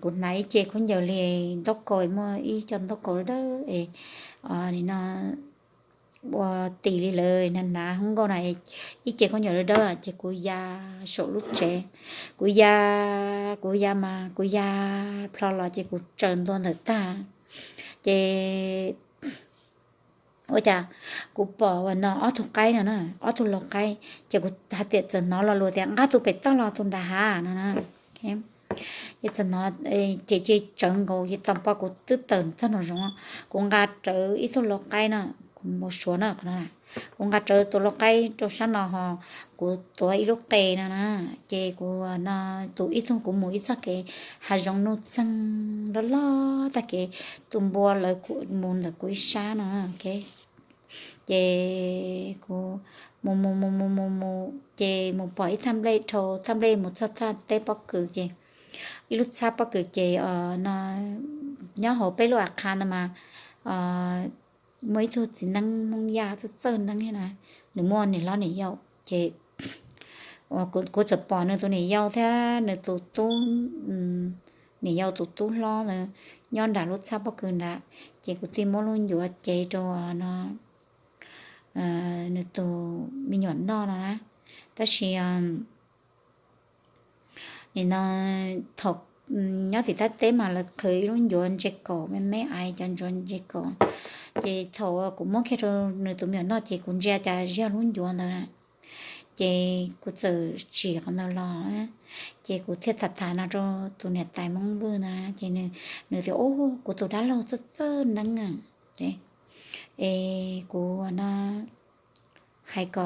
kuv hnav ib ce khaub ncaws li ntaub kaus, muaj ib co ntaub kaus dawb es nim no ua tim li lawv hnav hnav hoob nkauj na, ib ce khaub ncaws dawb dawb ces kuv ya saum lub tsev, kuv ya, kuv ya mas kuv ya plho los ces kuv tsaws ntua ntawm tag, ces ua cas kuv pom no ob tug qaib no na, ob tug lau qaib, ces kuv hais tias txawm hnov lo lus tias nqa tus pem toj los tus nram hav no na. Ces txawm hnov ces ces tsawv nkaus ces txawm pom kuv twb tawm txog nraum zoov, kuv nqa rawv ib tug lau qaib no, kuv npau suav na, kuv nqa rawv tus lau qaib rau sab no ho kuv tuav ib lub qe no na, ces kuv no tus ib tug kuv mus ib txoj kev hav zoov nuj txeeg loj loj tag kev, tus npua lawv mus ntawm kuv ib sab no. Ces kuv mus mus mus mus mus mus ces mus pom ib thaj nplej dhau, thaj nplej mus txog thaj teb pob kws ces ib lub txhab pob kws ces no nyob hauv peb lub av qha ntawd mas muaj ib tug txiv neeb Hmoob Yaj txawj txawj neeb na, nws muaj niam hlob niam yau ces kuv txawm pom nws tus niam yau thiab nws tus tub, niam yau tus tub hlob ntawd nyob nram lub txhab pob kws nrad, ces kuv thiaj muab lub ncuav cev rau no nws tus me nyuam noj no na. Tab sis nim no thaum nyob tim thaj teb mas lawv qhwv ib lub ncuav ntses kaum me me, ais cov ncuav ntses kaum, ces thaum kuv muab kiag rau nws tus me nyuam noj ces kuv ntsia cas yog lub ncuav ntawd na. Ces kuv txawm tsim qhov ntawd los, ces kuv thiaj tham tham no rau tus niam tais Hmoob Vwj ntawd na, ces nws tias, Ub, kuv tus dab laug txawj txawj neeb a, es kuv no hais kom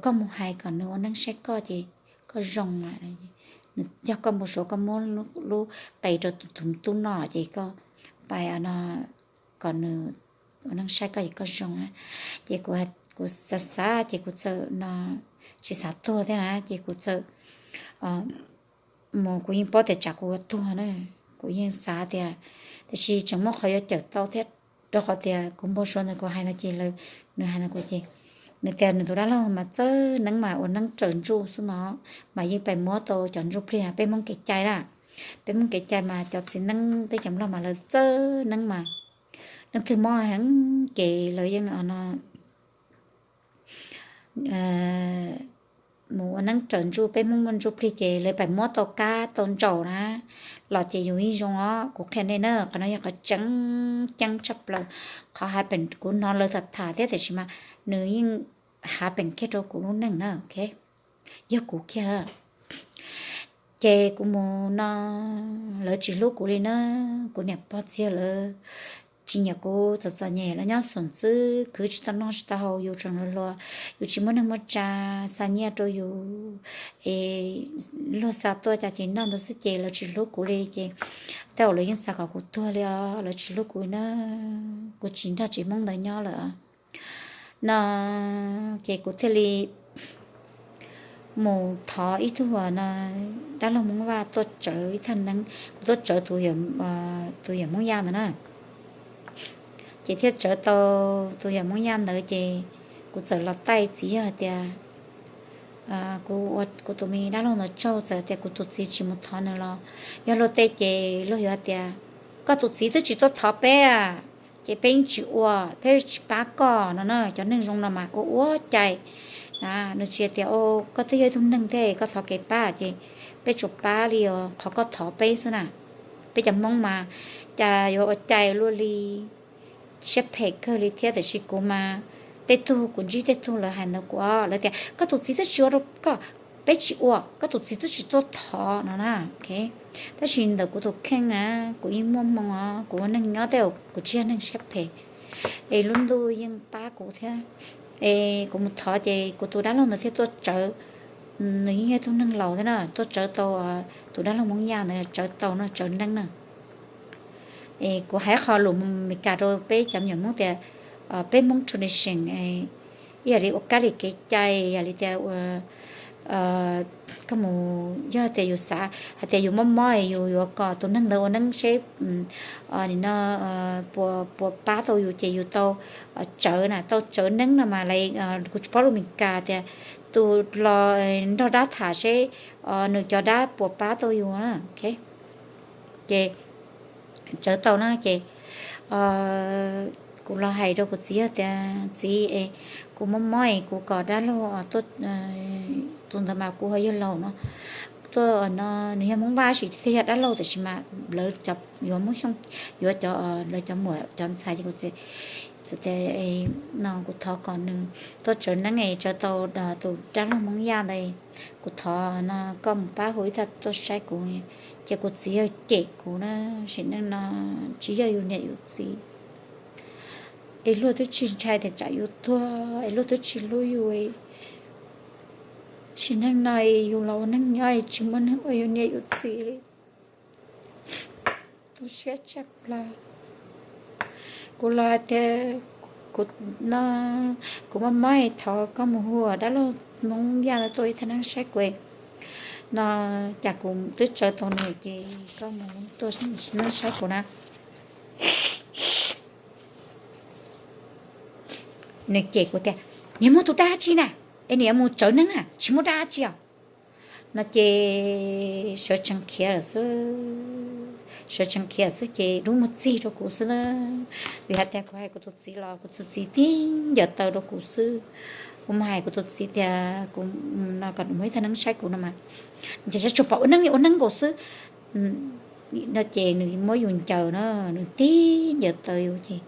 koj mus hais kom nws ua neeb saib koj ces koj zoo. Nws yog koj npau suav koj muab lub qe rau tus tub noj ces koj pais no, kom nws ua neej saib koj es koj zoo na. Ces kuv xav xav ces kuv txawm no tsis xav tuag thiab na, ces kuv txawm mus, kuv yeej paub tias tsam kuv yuav tuag na, kuv yeej xav tias, tiam sis tseem muaj qhov yuav cawm tau thiab, rau qhov tias kuv npau suav ntawd kuv hais no ces nws hais no kuv ces, nws tias nws tus dab laug mas txawj neeb mas ua neeb raws ntsuj xwb no, mas yeej pais muab tau cov ntsuj plig na, peb Hmoob kev cai na, peb Hmoob kev cai mas cov txiv neeb teb chaws Nplog mas lawv txawj neeb mas, leej twg mob heev ces lawv yeej no mus ua neeb raws ntsuj, peb Hmoob muaj ntsuj plig ces lawv pais muab tau kab tau ntsaum na los ces yus yeej zoo os. Kuv qhia nej na, qhov no yog qhov tseeb ceeb tshaj plaws. Qhov hais pem kuv hnov lawv tham tham thiab tiam sis mas nws yeej happen kiag rau kuv lub neej na, ok, yog kuv kiag. Ces kuv mus no lawv tsis hlub kuv li na, kuv niam pog txiv lawv tsis nyiam kuv, txom txom nyem los nyob xoom xwb, khwv tsis tau noj tsis tau haus, yus tseem hluas hluas, yus tsis muaj neej muaj tsa xa nyiaj rau yus, es luag xa tuaj cas ces noj ntawd xwb ces lawv tsis hlub kuv li ces tej zaum lawv yeej xav kom kuv tuag li os, lawv tsis hlub kuv na, kuv tsis nrog tsis Hmoob ntawd nyob lawm no. Ces kuv thiaj li mus thov ib tug no dab laug Hmoob Vaj tuaj tsawv ib thaj neeb, kuv tuaj tsawv tus yawm Hmoob Yaj ntawd na. Ces thiaj tsawv tau tus yawm Hmoob Yaj ntawd ces kuv txawm los taij txiv yawg hais tias, kuv tus me dab laug ntawd tsaug, txawm tias kuv tus txiv tsis mus thov nws los yog luag tej ces luag yuav hais tias, koj tus txiv twb tsis tuaj thov peb, ces peb yeej tsis ua, peb tsis pab koj no na. Cov neeg zoo no mas ua ua cai na, nws tsis tias, koj twb yog ib tug neeg thiab koj thov kev pab ces peb tsuas pab li qhov koj thov peb xwb na. Peb cov Hmoob mas cas yuav ua cai luaj li, siab phem kawg li thiab. Tiam sis kuv mas tej tug kuv ntsib tej tug lawv hais ntawd kuv, lawv tias koj tus txiv twb tsis ua rau koj, peb tsis ua, koj tus txiv twb tsis tuaj thov no na. Tab sis ntawm kuv tus kheej na, kuv yeej muaj hmoo os, kuv ua neeg nyob tej zaum kuv tsis yog neeg siab phem, es lub ntuj yeej pab kuv thiab. Es kuv mus thov ces kuv tus dab laug ntawd thiaj tuaj tsawv, nws yeej yog tug neeg laus thiab na, tuaj tsawv tau tus dab laug Hmoob Yaj ntawd, tsawv tau no, tsawv neeb na. Es kuv hais qhov lus Meskas rau peb cov me nyuam Hmoob tias, peb Hmoob tradition ib yam li ua kab li kev cai, yam li tias koj mus, yog tias yus xav hais tias yus mob mob es yus yuav kom tus neeg ntawd ua neeb seb no puas pab tau yus ces yus tau tsawv na, tau tsawv neeb no mas kuv tsis paub lus Meskas tias tus los nrog dab tham seb nws cov dab puas pab tau yus na. Ces tsawv tau na ces kuv los hais rau kuv txiv yawg tias, txiv es, kuv mob mob es kuv kom dab laug, tus ntawd mas kuv ho yog laus no, tuaj no, nws yog Hmoob Vaj sis thiaj yog dab laug tiam sis mas lawv yuav Hmoob Xyooj, yuav cov, lawv cov muam cov ntxhais ces kuv txiv tias no kuv thov kom nws tuaj tsawv neeb es tsawv tau tus dab laug Hmoob Yaj ntawd, kuv thov no koj mus pab hu ib thaj tuaj saib kuv. Ces kuv txiv yawg cem kuv na, sim neej no tsis yog yus niam yus txiv, es luag twb tsis ntshai tias tsam yus tuag, es luag twb tsis hlub yus, sim neej no yus los ua neeg nyob es tsis muaj neeg ua yus niam yus txiv li. Tu siab tshaj plaws. Kuv los hais tias kuv mob mob es thov koj mus hu dab laug Hmoob Yaj tuaj ib thaj neeb saib kuv no, cas kuv twb tsawv tau nws ces koj mus tuaj neeb saib kuv na. Nws cem kuv tias, niam muaj tus dab tsi na, es niam yuav mus tsawv neeb na, tsis muaj dab tsi os no ces sawv tsees khiav lawm xwb. Sawv tsees khiav xwb ces dub muag txig rau kuv xwb na. Vim hais tias kuv hais kuv tus txiv los kuv tus txiv tib ncaws taw rau kuv xwb. Kuv mas hais kuv tus txiv tias kuv no kom nws mus ib thaj neeb saib kuv no mas, ces sab tsuas pom ua neeb ua neeb nkaus xwb no ces nws muab yus ncaws na, nws tib ncaws taw yus ces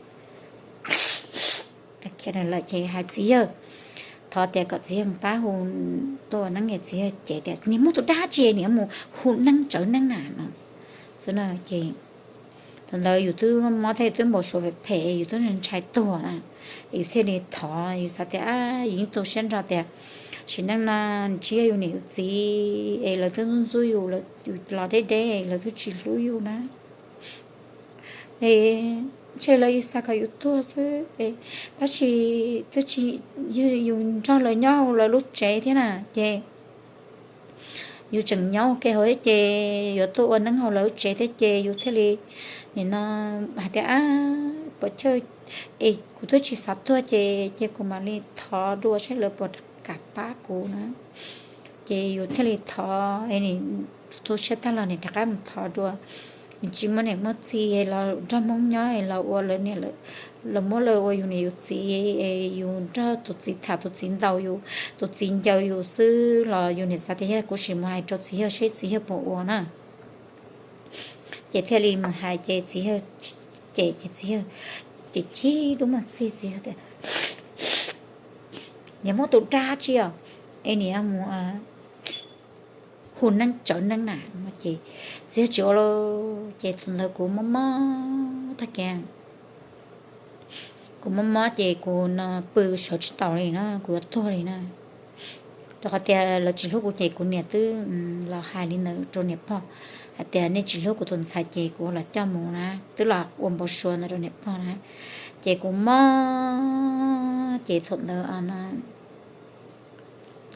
lawm ces hais txiv yawg, thov tias kom txiv yawg mus pab hu tuaj neeb es txiv yawg cem tias niag muaj tus dab tsi niag mus hu neeb tsawv neeb na no xwb na ces thaum ntawd yus twb mob thiab yus twb npau suav phem phem yus twb ntshai tuag na, es yus thiaj li thov, yus xav tias yus yeej tu siab nrho tias sim neej no tsis yog yus niam yus txiv es lawv twb ntxub yus, yus los deb deb lawv twb tsis hlub yus na. es ntshe lawv ib xav kom yus tuag xwb, tab sis twb tsis, yus nrog lawv nyob hauv lawv lub tsev thiab na, ces yus tseem nyob ua ke hauv thiab ces yuav tuaj ua neeb hauv lawv lub tsev thiab ces yus thiaj li nim no hais tias, ab, puas chawj, es kuv twb tsis xav tuag ces, ces kuv mam li thov dua saib lawv puas kam pab kuv na. Ces yus thiaj li thov, tu siab tag los nim rov qab mus thov dua. Nim tsis muaj niam muaj txiv los nrog Hmoob nyob los ua lawv niam, los muab lawv ua yus niam yus txiv, yus nrog tus txiv tham, tus txiv ntaus yus, tus txiv ncaws yus xwb los yus nim xav tias yog kuv sim mus hais rau txiv yawg seb txiv yawg puas ua na. Ces thiaj li mus hais ces txiv yawg, ces ces txiv yawg, ces chib lub maj txig txiv yawg tias, niam muab tus dab tsi os, es niam mus hu neeb tsawv neeb na. Ces txiv yawg tsis ua lawm, ces thaum ntawd kuv mob mob tag kev, kuv mob mob ces kuv no pw sawv tsis taus li na, kuv yuav tuag li na. Rau qhov tias lawv tsis hlub kuv ces kuv niam twb los hais li ntawd rau niam pog hais tias nej tsis hlub kuv tus ntxhais ces kuv los coj mus na, twb los ua npau suav ntawd rau niam pog na. Ces kuv mob ces thaum ntawd no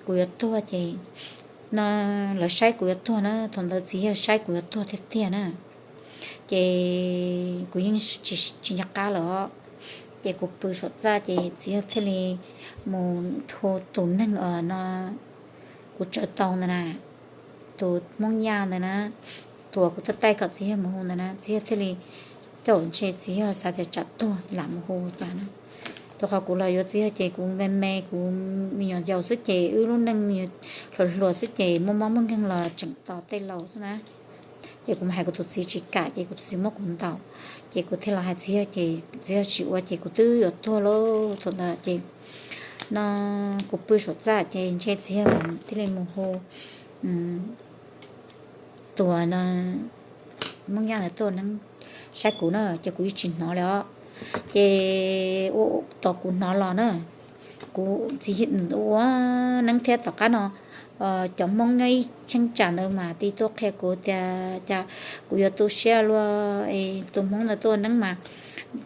kuv yuav tuag ces no lawv saib kuv yuav tuag na, thaum ntawd txiv yawg saib kuv yuav tuag tiag tiag na. Ces kuv yeej tsis nco qab lawm os. Ces kuv pw saum txaj ces txiv yawg thiaj li mus hu tus neeg no kuv tsawv tau ntawd na, tus Hmoob Yaj ntawd na, tus uas kuv taij taij kom txiv yawg mus hu ntawd na, txiv yawg thiaj li, tej zaum ntshe txiv yawg xav tias tsam tuag lam mus hu cas na. Rau qhov kuv los yuav txiv yawg ces kuv me me, kuv me nyuam yaus xwb ces wb lub neej hluas hluas xwb ces muaj mob muaj nkeeg los tseem tos tej laus xwb na. Ces kuv mas hais kuv tus txiv tsis kam ces kuv tus txiv muab kuv ntaus, ces kuv thiaj los hais txiv yawg ces txiv yawg tsis ua ces kuv twb yuav tuag lauj thaum ntawd ces no kuv pw saum txaj ces ntshe txiv yawg thiaj li mus hu tus no Hmoob Yaj ntawd tuaj neeb saib kuv na, ces kuv yeej tsis hnov li os. Ces ua tos kuv hnov los na, kuv txiv ua neeb thiab tom qab no cov Hmoob nyob ib cheeb tsam ntawd mas tib tuaj qhia kuv tias cas kuv yuav tu siab luaj es tus Hmoob ntawd tuaj neeb mas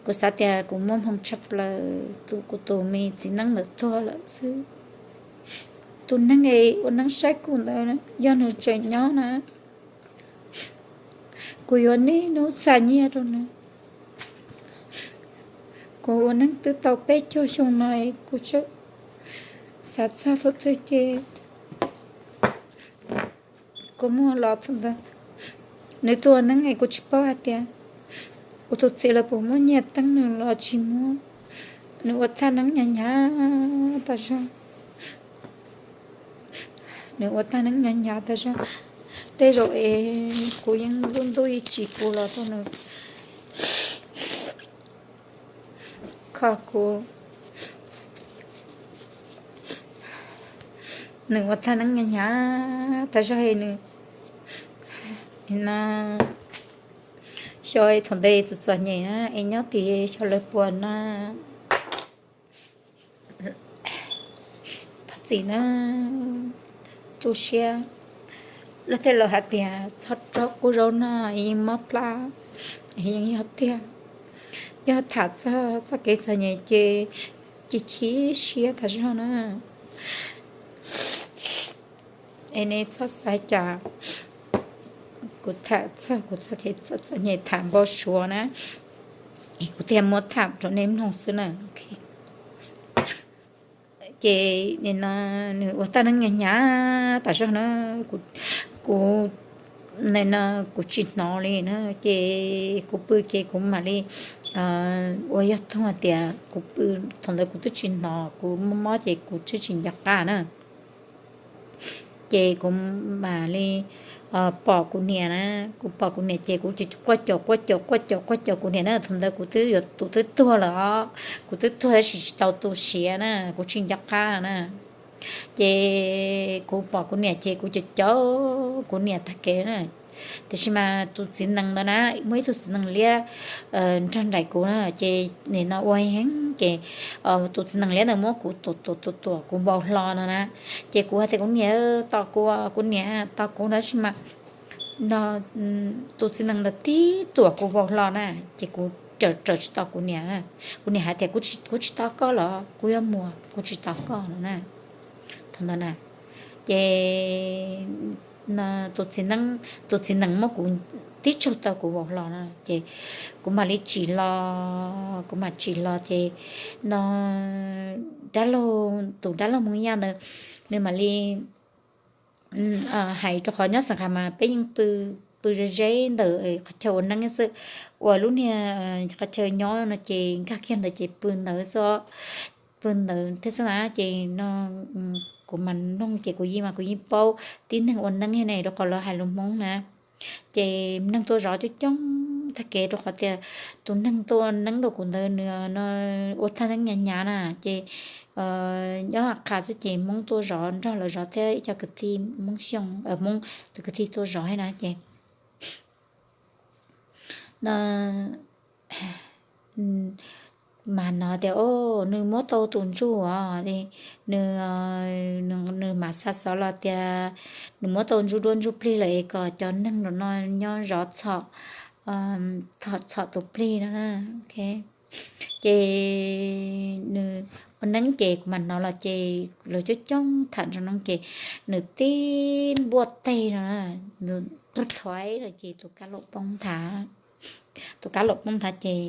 kuv xav tias kuv muaj hmoo tshaj plaws tus kuv tus me txiv neeb ntawd tuag lawm xwb. Tus neeg es ua neeb saib kuv ntawd yog nws tseem nyob na, kuv yuav niaj hnub xa nyiaj rau nws. Kuv ua neeb twb tau peb caug xyoo no, kuv tseem xav txog thaum twg ces kuv muag los thaum ntawd. Nws tuaj neeb es kuv tsis paub hais tias kuv tus txiv lawv puas muab nyiaj teeb nws los tsis muab. Nws ua tag neeb hnyav hnyav tas zog. Nws ua tag neeb hnyav hnyav tas zog. Tej zaum es kuv yeej lub ntuj ib tsis kuv los rau nws kho kuv. Nws ua tag neeb hnyav hnyav tas zog nws no. Xyov thaum ntej txom txom nyem na es nyob tim xyov lawv puas na. Thov txim na, tu siab. Luag tej laus hais tias txhob raug qub zaub noj, yeej mob plab, yeej yog tiag. Yog tham txog txoj kev txom nyem ces chim chim siab tas zog na. Es nej txhob xav cas, kuv tham txog kuv txoj kev txom nyem tham npau suav na, es kuv thiaj muab tham rau nej mloog xwb na. Ces nim no nws ua tag neeb hnyav hnyav tas zog na, kuv, nim no kuv tsis hnov li na, ces kuv pw ces kuv mam li ua yog toog tias kuv pw, thaum ntawd kuv twb tsis hnov, kuv mob mob ces kuv twb tsis nco qab na. Ces kuv mam li pom kuv niam na, kuv pom kuv niam ces kuv quaj caum quaj caum quaj caum quaj caum kuv niam na, thaum ntawd kuv twb yuav tus twb tuag lawm os, kuv twb tuag tab sis tsis tau tu siav na, kuv tsis nco qab na. Ces kuv pom kuv niam ces kuv caum caum kuv niam tag kev na. Tiam sis mas tus txiv nees ntawd na, muaj ib tug txiv nees liab nrog nraim kuv na, ces nim no ua heev ces tus txiv nees liab ntawd muab kuv tuam tuam tuam tuam kuv npau hlo no na. Ces kuv hais tias kuv niam, tos kuv, kuv niam tos kuv no tab sis mas no tus txiv nees ntawd tib tuam kuv vau hlo na, ces kuv raws raws tsis tau kuv niam. Kuv niam hais tias, kuv tsis tos koj los kuv yuav mus, kuv tsis tos koj no na. Thaum ntawd na, ces tus txiv nees, tus txiv nees muab kuv tib tsaug tau kuv vau hlo na, ces kuv mam li tsim los, kuv mam tsim los ces no dab laug, tus dab laug Hmoob Yaj ntawd, nws mam li hais rau qhov nyob Xeev Kha mas peb yeej pw, pw ze ze ntawm qhov chaw ua neeb xwb, uas lub niag qhov chaw nyob no ces nkag kiag ntawd ces pw ntawd xwb, pw ntawd thiab xwb na. Ces no kuv mas mloog ces kuv yeej mas kuv yeej paub tib neeg ua neeb ne rau qhov lawv hais lus Hmoob na. Ces neeg tuaj zov coob coob tag kev rau qhov tias tus neeg tuaj ua neeb rau kuv ntawd nws no ua thaj neeb hnyav hnyav na, ces nyob qha xwb ces Hmoob tuaj zov nrog lawv zov thiab ib co kwv tij Hmoob Xyooj, Hmoob tus kwv tij tuaj zov thiab na ces no mas hnov tias, o, nws muab tau tus ntsuj os, nws, nws mam xa xov los tias nws muab tau ntsuj duab ntsuj plig lawm es kom cov neeg no nyob zov txhom, txhom tus plig no. Ces nws ua neeb ces kuv mam hnov los ces lawv coob coob tham ntsoov no ces nws tib npuaj teg no, nws plhuav no ces tus kab laum poob nthav. Tus kab laum poob nthav ces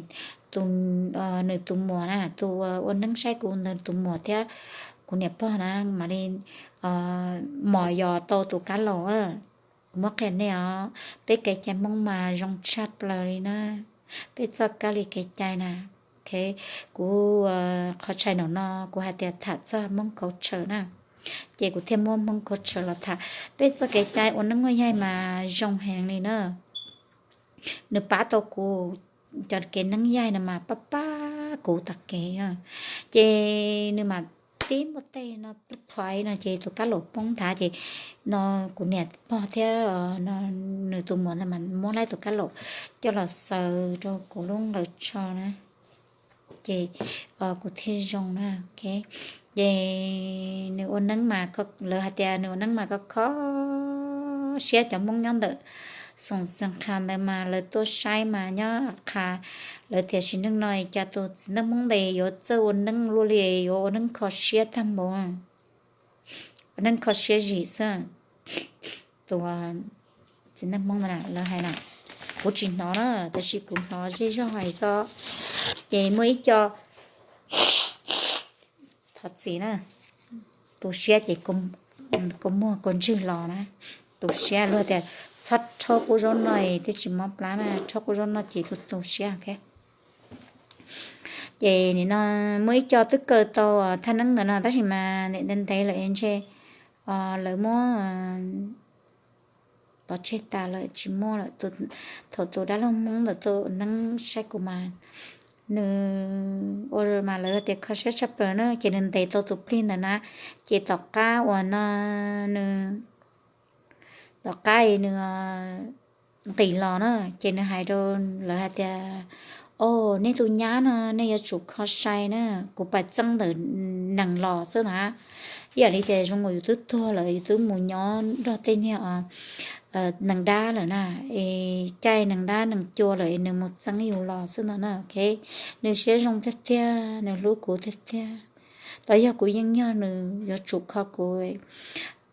nws tus muam na, tus ua neeb saib kuv ntawd tus muam thiab kuv niam pog na mam li mos yos tau tus kab laum. Kuv muab qhia nej os, peb kev cai Hmoob mas zoo tshaj plaws li na. Peb txoj kab li kev cai na, kuv qhov tshais nraum no kuv hais tias tham txog Hmoob culture na, ces kuv thiaj muab Hmoob culture los tham. Peb txoj kev cai ua neeb ua yaig mas zoo heev li na. Nws pab tau kuv, cov kev neeb yaig no mas pab pab kuv tag kev. Ces nws mam tib npuaj teg no plhuav no ces tus kab laum poob nthav ces no kuv niam pog thiab nws tus muam ntawd mas muab laib tus kab laum coj los xaws rau kuv lub nqaws tsho na, ces kuv thiaj zoo na. Ces nws ua neeb mas, lawv hais tias nws ua neeb mas kho kho siab, cov Hmoob nyob ntawm Xoom Xeev Kha ntawd mas lawv tuaj saib mas nyob qha, lawv tias sim neej no cas tus txiv neej Hmoob ntawd yuav txawj ua neeb luaj li, yuav ua neeb kho siab tag npaum, ua neeb kho siab zim xwb. Tus txiv neej Hmoob ntawd lawv hais na, kuv tsis hnov na, tab sis kuv hnov zej zog hais xwb. Ces muaj ib co, thov txim na, tu siab ces kua muag kua ntswg los na, tu siab luag tias txhob rhaub qub zaub no es thiaj tsis mob plab na, rhaub qub zaub no ces tu tu siab. Ces nim no muaj ib co twb kaw tau thaj neeb ntawd no tab sis mas ntev ntev lawm es ntshe lawv muab pov tseg tas lawm tsis muaj lawm. Thaum tus dab laug Hmoob ntawd tuaj neeb saib kuv mas nws ua mas lawv tias kho siab tshaj plaws na, ces nws ntes tau tus plig ntawd na, ces tom qab uas no nws, tom qab nws nqis los na, ces nws hais rau lawv hais tias, o, nej tus nyab no nej yuav tsum kho sai na, kuv pais txeeb ntawm nees los xwb na. Ib yam li tias zoo nkaus yus twb tuag lawm yus twb mus nyob nrog tej niag nees dab lawm na, es caij nees dab nees cua lawm es nws mus txeeb yus los xwb no na. Nws siab zoo tiag tiag, nws hlub kuv tiag tiag, los yog kuv yeej yog nws yuav tsum kho kuv.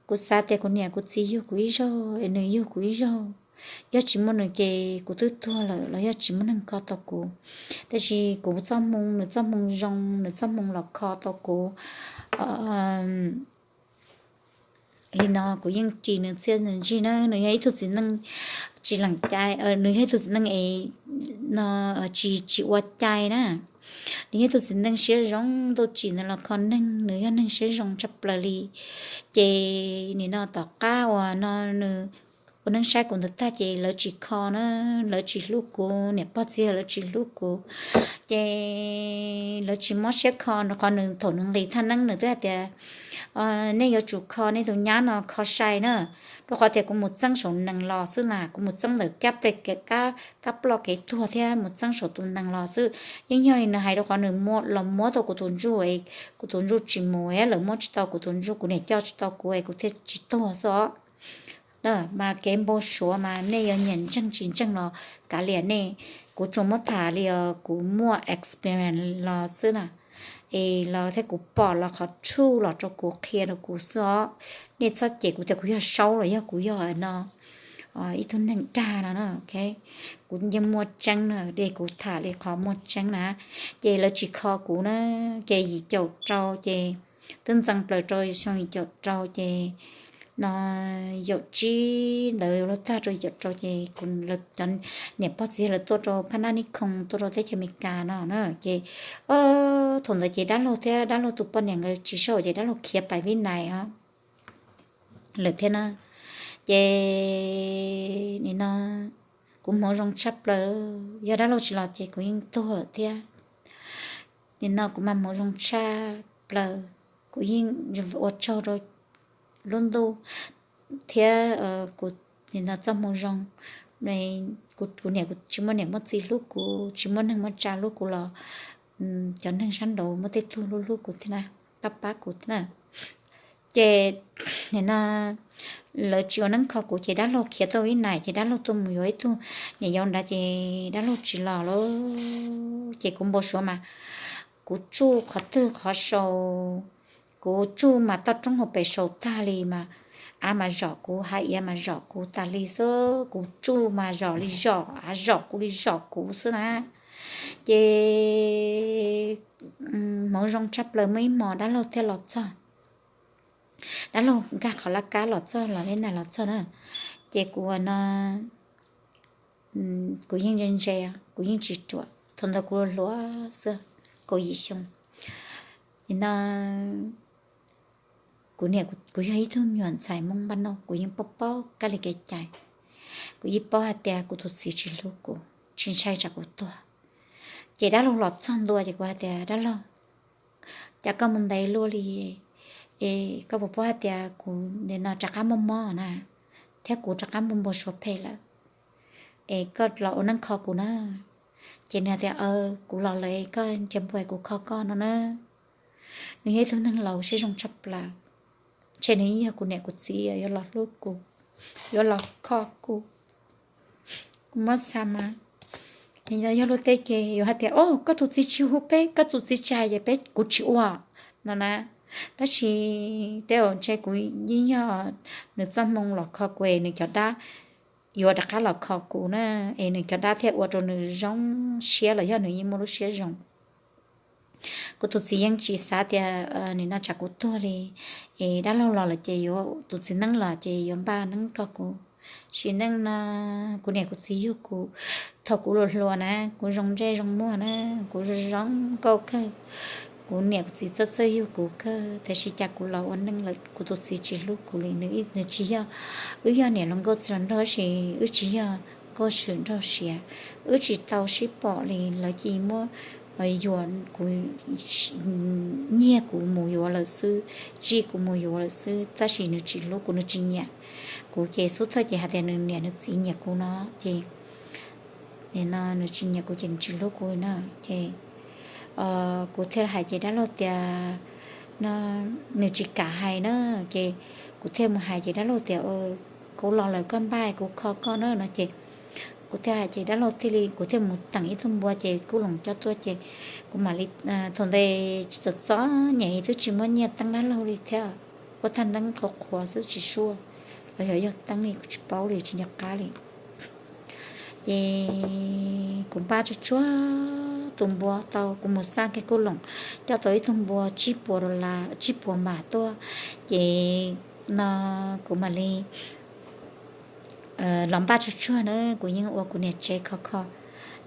Kuv xav tias kuv niam kuv txiv yug kuv ib zaug es nws yug kuv ib zaug, yog tsis muaj nws ces kuv twb tuag lawm los yog tsis muaj neeg kho tau kuv. Tab sis kuv txoj hmoo, nws txoj hmoo zoo, nws txoj hmoo los kho tau kuv li no kuv yeej ris nws txiaj ntsig na. Nws yog ib tug txiv neej tsis lees cai, nws yog ib tug txiv neej es no tsis, tsis ua cai na. Nws yog ib tug txiv neej siab zoo, ntuj tsim nws los kho neeg, nws yog neeg siab zoo tshaj plaws li. Ces nim no tom qab uas no nws ua neeb saib kuv ntawd tag ces lawv tsis kho na, lawv tsis hlub kuv, niam pog txiv yawg lawv tsis hlub kuv, ces lawv tsis mob siab kho. Qhov nws thaum nws nqis thaj neeb nws twb hais tias nej yuav tsum kho nej tus nyab no kho sai na, rau qhov tias kuv mus txeeb saum nees los xwb na, kuv mus txeeb ntawm kab plej, kab ploj kev tuag thiab mus txeeb saum tus nees los xwb. Yeej yog li nws hais rau qhov nws los muab tau kuv tus ntsuj, kuv tus ntsuj tsis mus, lawv muab tsis tau kuv tus ntsuj, kuv niam coj tsis tau kuv es kuv thiaj tsis tuag xwb os. Mas kev npau suav mas nej yuav nyiam ntseeg tsis ntseeg los kav liam nej. Kuv tsuas muab tham li os, kuv muaj experience los xwb na, es los thiab kuv pom los qhov true los rau kuv qhia rau kuv xwb os. Nej txhob cem kuv tias kuv yog saub los yog kuv yog no ib tug neeg dag no na. Kuv yeej muaj tseeb na, de kuv tham li qhov muaj tseeb na. Ces lawv tsis kho kuv na, ces yim caum rau ces twb ntxeev plaws rau xyoo yim caum rau ces no yaum tsib ntawd los tag rau yim caum rau ces kuv, cov niam pog txiv yawg lawv tuaj rau Phaj Nab Nib Khoo, tuaj rau teb chaws Amelikas no na. Ces thaum ntawd ces dab laug thiab dab laug tus poj niam nkawd tsis sij hawm ces dab laug khiav pais Vib Nais os lawm thiab na. Ces nim no kuv hmoov zoo tshaj plaws, yog dab laug tsis los ces kuv yeej tuag thiab. Nim no kuv mas hmoov zoo tshaj plaws, kuv yeej ua tsaug rau lub ntuj thiab kuv nim no txoj hmoo zoo. Kuv niam, kuv tsis muaj niam muaj txiv hlub kuv, tsis muaj neeg muaj tsa hlub kuv los cov neeg sab nraud muaj tej tug hlub hlub kuv thiab na, pab pab kuv thiab na. Ces nim no lawv tsis ua neeb kho kuv ces dab laug khiav tuaj Vib Nais ces dab laug tuaj mus yuav ib tug niam yau nrad ces dab laug tsis los lawm. Ces kuv npau suav mas kuv tsuj qhov twg qhov saud, kuv tsuj mas toj roob hauv pes saud tag li mas av mas zom kuv, hav iav mas zom kuv tas li xwb. Kuv tsuj mas zom li zom, av zom kuv li zom kuv xwb na. Ces hmoov zoo tshaj plaws muaj ib hmo dab laug thiaj los txog. Dab laug nkag qhov laj kab los txog, los Vib Nais los txog na. Ces kuv no kuv yeej ntse ntse, kuv yeej tsis ruam. Thaum ntawd kuv hluas xwb, kaum yim xyoo. Nim no kuv niam, kuv yog ib tug me nyuam ntxhais Hmoob Npaj Nauj, kuv yeej paub paub kab li kev cai. Kuv yeej paub hais tias kuv tus txiv tsis hlub kuv, tsis ntshai tsam kuv tuag. Ces dab laug los txog ntua ces kuv hais tias, dab laug, cas koj mus ntev luaj li, es koj puas paub hais tias kuv nim no rov qab muaj mob na, thiab kuv rov qab npau npau suav phem lawm, es koj los ua neeb kho kuv na. Ces nws hais tias, kuv los lawm, koj nrhiav npua kuv kho koj no na. Nws yog ib tug neeg laus siab zoo tshaj plaws, ntshe nws yeej yog kuv niam kuv txiv yuav los hlub kuv, yuav los kho kuv. Kuv muab xav mas, yog luag tej ces yuav hais tias, o, koj tus txiv tsis hu peb, koj tus txiv tsis hais ces peb, kuv tsis ua no na. Tab sis tej zaum ntshe kuv yeej yog nws txoj hmoo los kho kuv es nws cov dab yuav rov qab los kho kuv na, es nws cov dab thiaj ua rau nws zoo siab los yog nws yeej muaj lub siab zoo. Kuv tus txiv yeej tsis xav tias nim no tsam kuv tuag li, es dab laug los lawm ces yuav, tus txiv neeb los ces yuav npaj neeb rau kuv. Sim neej no kuv niam kuv txiv yug kuv, thaum kuv hluas hluas na, kuv zoo ntsej zoo muag na, kuv zoo zoo nkauj kawg. Kuv niam kuv txiv txawj txawj yug kuv kawg, tab sis cas kuv los ua neej lawm kuv tus txiv tsis hlub kuv li. Nws, nws tsis yog, wb yog niam hluas nkauj txiv hluas nraug tab sis wb tsis yog nkauj swm nraug siav, wb tsis tau sib pom li. Lawv cia li muab yuav kuv, nyiag kuv mus yuav lawm xwb, zij kuv mus yuav lawm xwb, tab sis nws tsis hlub kuv, nws tsis nyiam kuv. Ces xub thawj ces hais tias nws niam nws txiv nyiam kuv no, ces nim no nws tsis nyiam kuv ces nws tsis hlub kuv na. Ces kuv thiaj hais ces dab laug tias, no, nws tsis kam hais na. Ces kuv thiaj mus hais ces dab laug tias, kuv los lawm koj npaj kuv kho koj na no. Ces kuv thiaj hais ces dab laug thiaj li, kuv thiaj mus teem ib tug npua ces Kub Loos coj tuaj ces kuv mam li, thaum ntawd txom txom nyem twb tsis muaj nyiaj teeb dab laug li thiab, ua tag neeb qhuav qhuav xwb tsis sua, los yog yog teeb li kuv tsis paub li, tsis nco qab li. Ces kuv npaj tsuag tsuag tus npua tau, kuv mus xaj kiag Kub Loos coj tau ib tug npua tsib puas dollar, tsib puas npam tuaj. Ces no kuv mam li los npaj tsuag tsuag na, kuv yeej ua kuv niam tsev kho kho.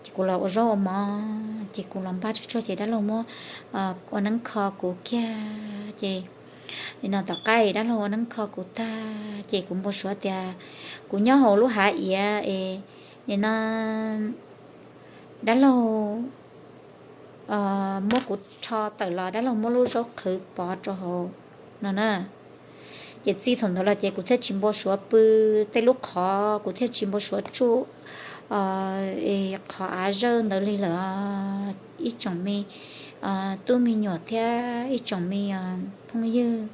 Ces kuv los ua zaub ua mov, ces kuv los npaj tsuag tsuag ces dab laug muab ua neeb kho kuv kiag. Ces nim no tom qab dab laug ua neeb kho kuv tag ces kuv npau suav tias kuv nyob hauv lub hav iav es nim no dab laug muab kuv rho tawm los dab laug muab lub zaub qhwv pov rau hauv no na. Ces txij thaum ntawd los ces kuv thiaj tsis npau suav pw tej lub qhov, kuv thiaj tsis npau suav tsuj qhov av zawj ntawd li lawm. Ib tsoom me tub me nyuam thiab ib tsoom me phooj ywg,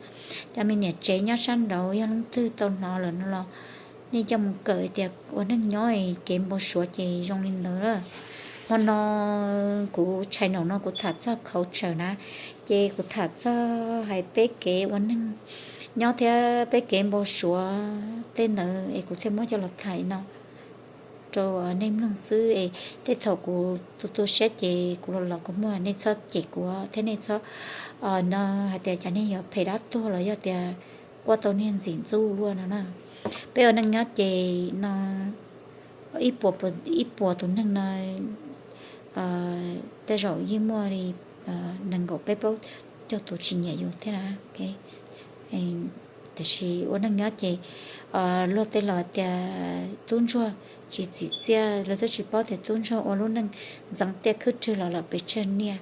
cov me niam tsev nyob sab nraud yog leej twg tau hnov lawm no los nej coj mus kawm tias ua neej nyob kev npau suav ces zoo li ntawd lawm. Hmo no kuv channel no kuv tham txog khauv tsawm na, ces kuv tham txog hais peb kev ua neej nyob thiab peb kev npau suav tej ntawd es kuv thiaj muab coj los tham no rau nej mloog xwb es tej thaum kuv tu tu siab ces kuv los los kuv muaj nej txhob cem kuv thiab nej txhob no hais tias cas nej yuav phem dab tuag los yog tias quaj tau niag ntxim ntxub luaj no na. Peb ua neej nyob ces no ib puas tus neeg no tej zaum yeej muaj li nees nkaum peb plaub caug tus tsis nyiam yus thiab na. Tiam sis ua neej nyob ces luag tej los tias tub ntsuag tsis txim txiaj, luag twb tsis paub tias tub ntsuag ua lub neej ntxeev tiaj khwb rwg los lawm pes tsawg niaj.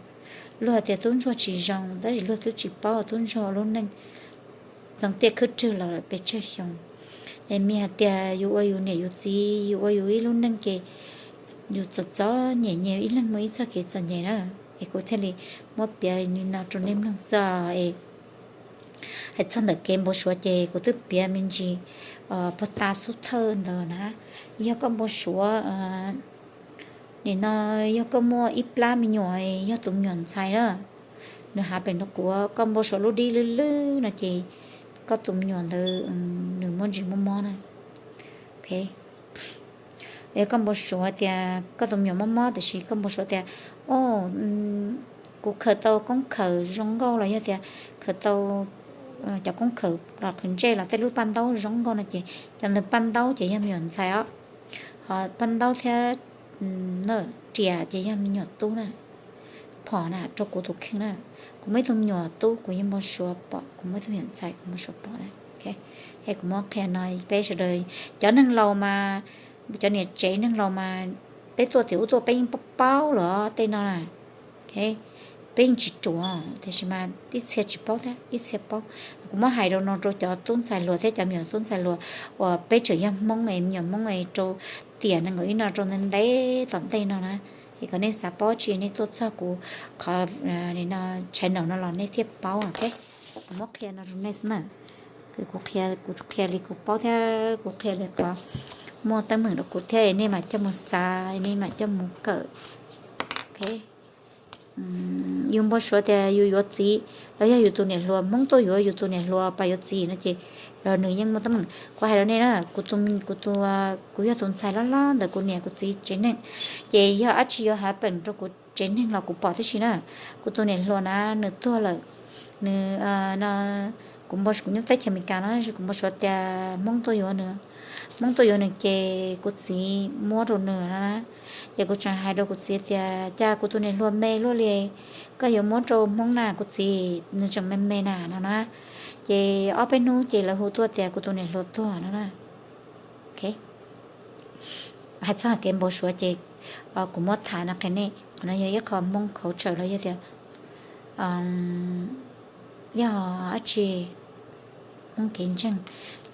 Luag tias tub ntsuag tsis zoo, tab sis luag twb tsis paub tub ntsuag ua lub neej ntxeev tiaj khwb rwg los lawm pes tsawg xyoo. Es mis hais tias yus ua yus niam yus txiv, yus ua yus ib lub neej ces yus txom txom nyem nyem, ib leeg muaj ib txoj kev txom nyem na. Es kuv thiaj li muab piav li no rau nej mloog xwb es hais txog ntawm kev npau suav ces kuv twb piav me ntsis puag ta xub thawj ntawd na. Yog koj npau suav nim no, yog koj muaj ib plab me nyuam yog tus me nyuam ntxhais na, nws hais pem rau kuv koj npau suav lub dib lwj lwj no ces koj tus me nyuam ntawd nws muaj ntsis mob mob na. Yog koj npau suav tias koj tus me nyuam mob mob tiam sis koj npau suav tias o, kuv khaws tau koob khaws zoo nkauj los yog tias khaws tau cov koob khaws los khaws ntsej los tej lub paj ntaub zoo nkauj no ces cov ntawd paj ntaub ces yog me nyuam ntxhais os. Ho paj ntaub thiab riam ces yog me nyuam tub na. Phom na rau kuv tus kheej na, kuv muaj ib tug me nyuam tub kuv yeej npau suav pom, kuv muaj ib tug me nyuam ntxhais kuv npau suav pom na. Es kuv muab qhia no peb sawv daws, cov neeg laus mas, cov niam tsev neeg laus mas peb tuaj tim ub tuaj peb yeej paub paub lawm tej no na. Peb yeej tsis ruam tiam sis mas ib txhia tsis paub thiab ib txhia paub. Kuv muab hais rau no rau cov tub ntxhais hluas thiab cov me nyuam tub ntxhais hluas uas peb tseem yog Hmoob es me nyuam Hmoob es rau tiam nees nkaum ib no rau ntev ntev tom ntej no na, es kom nej xav paub tsi nej tuaj txog kuv qhov channel no los nej thiaj paub. Kuv muab qhia no rau nej xwb na. Kuv qhia, kuv qhia li kuv paub thiab kuv qhia li qhov muaj teeb meem rau kuv thiab nej mam coj mus xav, nej mam coj mus kawm. Yus npau suav tias yus yuav txiv los yog yus tus niam hluas, Hmoob tuaj yuav yus tus niam hluas pas yuav txiv no ces nws yeej muaj teeb meem. Kuv hais rau nej na, kuv, kuv yog tus ntxhais loj loj ntawm kuv niam kuv txiv tsev neeg, ces yog dab tsi yuav hav peem rau kuv tsev neeg los kuv pom tib si na. Kuv tus niam hluas na nws tuag lawm, nws, kuv npau, kuv nyob teb chaws Amelikas na, kuv npau suav tias Hmoob tuaj yuav nws, Hmoob tuaj yuav nws ces kuv txiv muab rau nws no na. Ces kuv tseem hais rau kuv txiv tias cas kuv tus niam hluas me luaj li, koj yuav muab rau Hmoob na kuv txiv, nws tseem me me na no na. Ces ob peb hnub ces lawv hu tuaj tias kuv tus niam hluas tuag no na. Hais txog kev npau suav ces kuv muab tham no qhia nej, qhov no yog ib qho Hmoob khauv tsawm los yog tias yog dab tsi Hmoob kev ntseeg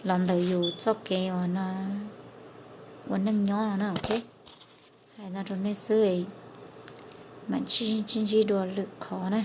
los ntawm yus txoj kev ua neej nyob no na. Hais no rau nej xwb, mam sib ntsib dua lwm qhov na.